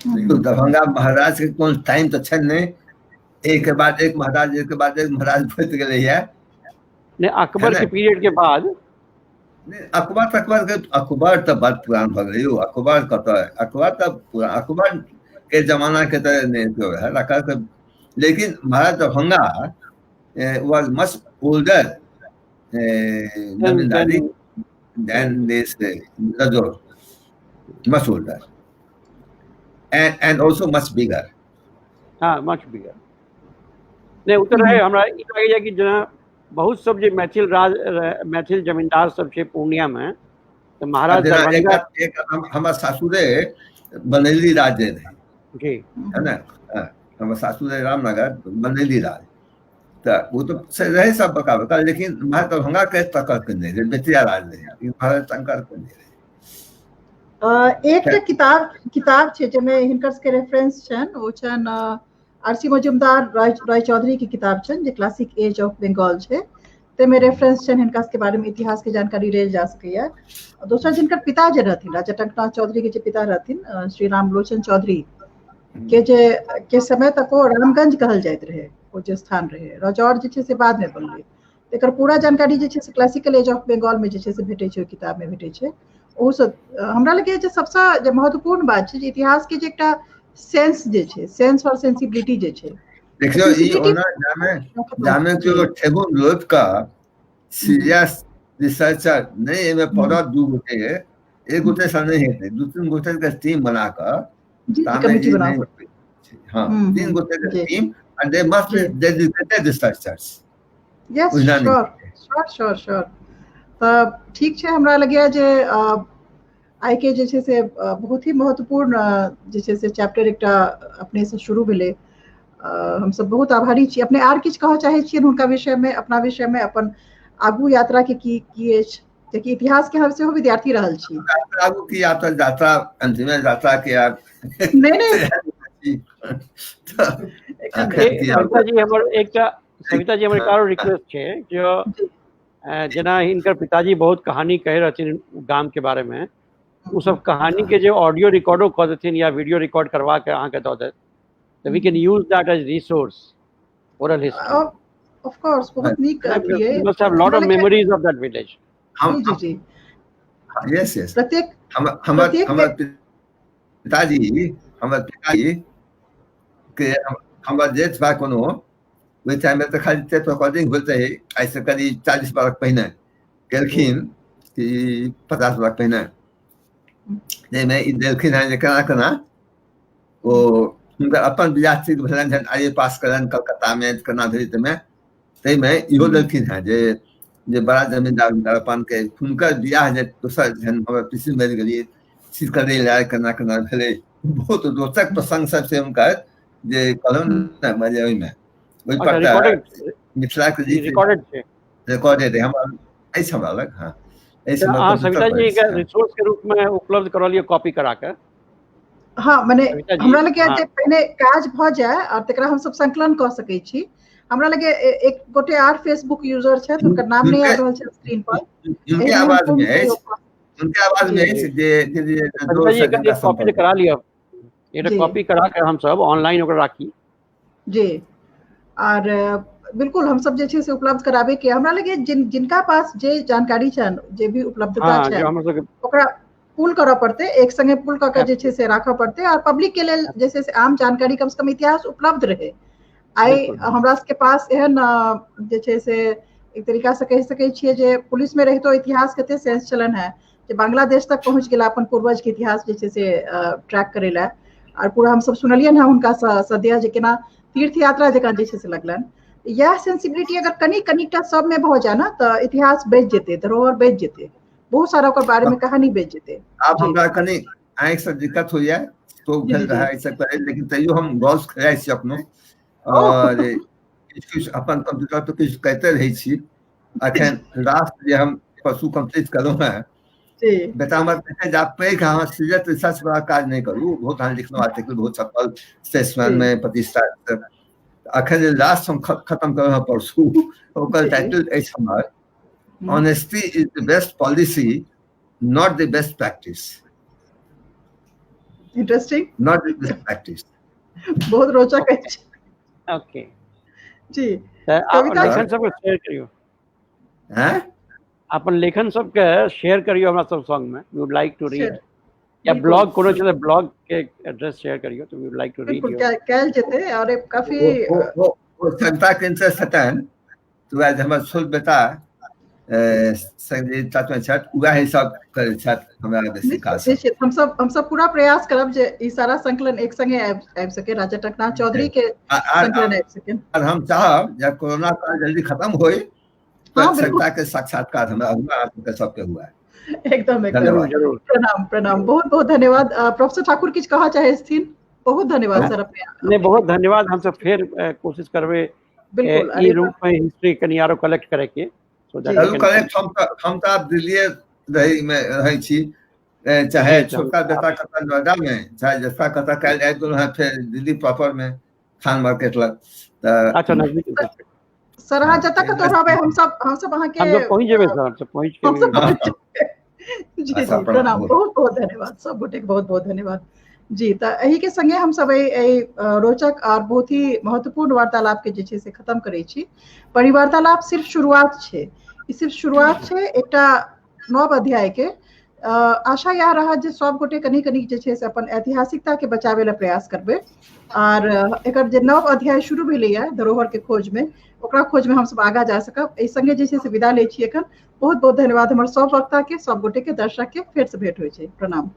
देखियौ, दरभंगा महाराज के कोन टाइम तऽ छनि नहि, एक के बाद एक महाराज, एक के बाद एक महाराज होइत गेलैया। नहि, अकबर के पीरियड के बाद। नहि, अकबर तकबर के, अकबर तऽ बड़ पुरान भऽ गेलै यौ। अकबर कतऽ, अकबर तऽ पुरान, अकबर के जमाना के तऽ नहि केओ रहल अकबर तऽ, लेकिन महाराज दरभंगा वाज much older zamindari than this Rajaur, much older and also much bigger। हाँ, मच बिगर। नहि, ओ तऽ रहे। हमरा ई लगैया कि जेना बहुत सब जे मैथिल राज, मैथिल जमींदार सब छै पूर्णिया में, तऽ महाराज जेना दरभंगा एक हमर सासुरे बनैली राज जे रहै जी, है ने, हाँ, हमर सासुरे रामनगर बनैली राज, तऽ ओ तऽ से रहै सब बड़का बड़का, लेकिन महाराज दरभंगा के तकर के नहि रहै, बेतिया राज रहै, लेकिन महाराज शंकर के नहि रहै। एकटा किताब छै जाहिमे हिनकर सबके रेफरेंस छनि, ओ छनि आर सी मजुमदार राय चौधरी के किताब छनि जे क्लासिक एज ऑफ बंगाल छै, ताहिमे रेफरेंस छनि हिनका सबके बारे में, इतिहास के जानकारी लेल जा सकैया। दोसर, जिनकर पिता जे रहथिन, राजा टंकनाथ चौधरी के जे पिता रहथिन, श्री रामलोचन चौधरी के जे के समय तक ओ रामगंज कहल जाइत रहे, ओ जे स्थान रहे, रजौर जे छै से बाद में बनलै। एकर पूरा जानकारी जे छै से क्लासिकल एज ऑफ बंगाल में जे छै से भेटै छै, ओहि किताब में भेटै छै। ओहोसँ हमरा लगैए जे सबसँ जे महत्वपूर्ण बात छै जे इतिहास के जे एकटा सेंस जे छै, सेंस और सेंसिबिलिटी जे छै। देखियौ, ई ओना जामे जामे केओ ठेहुन रोपि कऽ सीरियस रिसर्चर नहि एहिमे पड़त, दू गोटे एक गोटे सँ नहि हेतै, दू तीन गोटे के टीम बना कऽ तामे कमिटी ई बना नहि, हाँ, तीन गोटे के team and they must be dedicated researchers. Yes. बुझला नहि। Sure sure sure sure. तऽ ठीक छै, हमरा लगैए जे आइ के जे छै से बहुत ही महत्वपूर्ण जे छै से चैप्टर एकटा अपने से शुरू भेलै। हमसब बहुत आभारी छी अपने। आर किछु कहऽ चाहै छियै हुनका विषयमे, अपना विषयमे, अपन आगू यात्रा के की की अछि? कियाकि इतिहास के हम सेहो विद्यार्थी रहल छी। आगू की यात्रा, यात्रा अंतिम यात्रा के आब नहि नहि। सविता जी, हमर एकटा, सविता जी, हमर एक आरो रिक्वेस्ट छै जे जेना हिनकर पिताजी बहुत कहानी कहि रहथिन गाम के बारे में, ओ सब कहानी के जे ऑडियो रिकॉर्डो कऽ देथिन या वीडियो रिकॉर्ड करवा के अहाँके दऽ देत, तऽ we can use that as resource, oral history. Of course, बहुत नीक अथी अइ। Must have lot of memories of that village. हम जी जी। Yes yes. प्रत्येक हमर प्रत्येक हमर पिताजी के हमर जेठ भाय कोनो ओहि टाइममे तऽ खाली टेप रिकॉर्डिंग होइत रहै, आइसँ करीब 40 बरख पहिने गेलखिन कि 50 बरख पहिने, जाहिमे ई देलखिन हेँ जे केना केना ओ हुनकर अपन बियाह ठीक भेलनि, जहन आई ए पास कयलनि कलकत्तामे, केना भेलै, ताहिमे ताहिमे इहो देलखिन हेँ जे जे बड़ा जमींदार हुनकर अपन के हुनकर बियाह जे दोसर जहन हमर पीसी मरि गेलियै सिरकरै लए केना केना भेलै। बहुत रोचक प्रसंग सब छै हुनकर जे कहलहुँ ने, मजे ओहिमे ओहि पर तऽ मिथिलाके जे रिकॉर्डेड छै। रिकॉर्डेड हमरा अछि, हमरा लग, हाँ, अछि। हमर अहाँ कंप्यूटर सविता पर जी अछि, के हाँ। रिसोर्स के रूप में उपलब्ध करऽ लिअ कॉपी करा के। हाँ, मने सविता जी। हमरा लगैए जे पहिने काज भऽ जाय और तकरा हमसब संकलन कऽ सकै छी। हमरा लगैए एक गोटे आर फेसबुक यूजर छथि, हुनकर नाम नहि आबि रहल छै स्क्रीन पर। हुनके एहिमे हम आवाजमे पूर्ण अछि सहयोग कऽ हुनके आवाजमे अछि जे जे जे सविता जी, दोस्त एकर जिनका एक कॉपी सम्पर्क करा लिअ, एकटा कॉपी करा के हमसब ऑनलाइन ओकरा राखी। जी, आर बिल्कुल हमसब जे छै से उपलब्ध कराबे के। हमरा लगैए जिनका पास जे जानकारी छनि, जे भी उपलब्धता जे छनि, हमर सबके ओकरा पुल करऽ पड़तै, एक संगे पुल कऽ के जे छै से राखऽ पड़तै आर पब्लिक के लेल जे छै से आम जानकारी, कम से कम इतिहास उपलब्ध रहै। आइ हमरा सबके पास एहन जे छै से एक तरीका से कहि सकै छियै जे पुलिस में रहितो इतिहास कते सेंस छलनि हेँ जे बांग्लादेश तक पहुँच गेला अपन पूर्वज के इतिहास जे छै से ट्रैक करै लए। आर पूरा हमसब सुनलियनि हेँ हुनका सद्य जे केना तीर्थ यात्रा जकाँ जे छै से लगलनि। इएह सेंसिबिलिटी अगर कनि कनिटा सबमे भऽ जाय ने, तऽ इतिहास बचि जेतै, धरोहर बचि जेतै, बहुत सारा ओकर बारे में कहानी बचि जेतै। आब हमरा कनि आँखिसँ दिक्कत होइया, स्ट्रोक भेल रहै एहिसँ पहिले, लेकिन तैयो हम गोल्फ खेलाइ छी अपनो और किछु किछु अपन कंप्यूटर पर किछु करिते रहै छी। अखन लास्ट जे हम परसू कम्प्लीट केलहुँ हेँ। बेटा हमर कहै जे आब पैघ अहाँ सीरियस रिसर्च वाला काज नहि करू, बहुत अहाँ लिखलहुँ आर्टिकल बहुत छपल स्टेट्समैन में, प्रतिष्ठा। अखन जे लास्ट हम खत्म केलहुँ हेँ परसू, ओकर टाइटल अछि हमर honesty is the best policy not the best practice. Interesting. Not the best practice. बहुत रोचक अछि। ओके जी। तऽ कविता लेखन सबके शेयर करियौ। हैं? अपन लेखन सबके शेयर करियौ हमरा सब संग में, we would like to read. या बिल्कुल। ब्लॉग कोनो छै तऽ ब्लॉग के एड्रेस शेयर करियौ तऽ we would like to read. बिल्कुल कयल जेतै। और काफी ओ जनता के इंटरेस्ट हेतनि तऽ वएह जे हमर छोट बेटा संगीत में छथि, वएह ही सब करै छथि हमरा बेसी काज। निश्चित हमसब पूरा प्रयास करब जे ई सारा संकलन एक संगे आबि सके, राजा टंकनाथ चौधरी के संकलन आबि सके। और हम चाहब जब कोरोना काल जल्दी खत्म होय तो सरिता के साक्षात्कार हमरा सबके हुआ। एकदम एकदम जरूर। प्रणाम प्रणाम, बहुत बहुत धन्यवाद। प्रोफेसर ठाकुर किछु कहऽ चाहै छथिन? बहुत धन्यवाद सर अपने। नहीं, बहुत धन्यवाद। हम सब फिर कोशिश करबे बिल्कुल ई रूप में हिस्ट्री कनि आरो कलेक्ट करे के। जरूर कलेक्ट। हम तऽ आब दिल्लीए रही में रहै छी, चाहे छोटका बेटा कतऽ नोएडा में, चाहे जसका कतऽ, काल्हि आबि गेलहुँ हेँ फेर दिल्ली प्रॉपर में खान मार्केट लग। तऽ अच्छा नजदीक। सर अहाँ जतऽ कतौ रहबै हमसब अहाँके हम सब पहुँच जेबै सर, हमसब पहुँच के। जी जी, प्रणाम, बहुत बहुत धन्यवाद सब गोटे के, बहुत बहुत धन्यवाद जी। तऽ एहि के संगे हमसब एहि रोचक और बहुत ही महत्वपूर्ण वार्तालाप के जे छै से खत्म करै छी। पर ई वार्तालाप सिर्फ शुरुआत छै, ई सिर्फ शुरुआत छै एकटा नव अध्याय के। आशा इएह रहत जे सब गोटे कनि कनि जे छै से अपन ऐतिहासिकता के बचाबै लए प्रयास करबै, आर एकर जे नव अध्याय शुरू भेलैया धरोहर के खोज में, ओकरा खोज में हमसब आगाँ जा सकब। एहि संगे जे छै से विदा लै छी एखन। बहुत बहुत धन्यवाद हमर सब वक्ता के, सब गोटे के, दर्शक के। फेर से भेंट होइ छै। प्रणाम।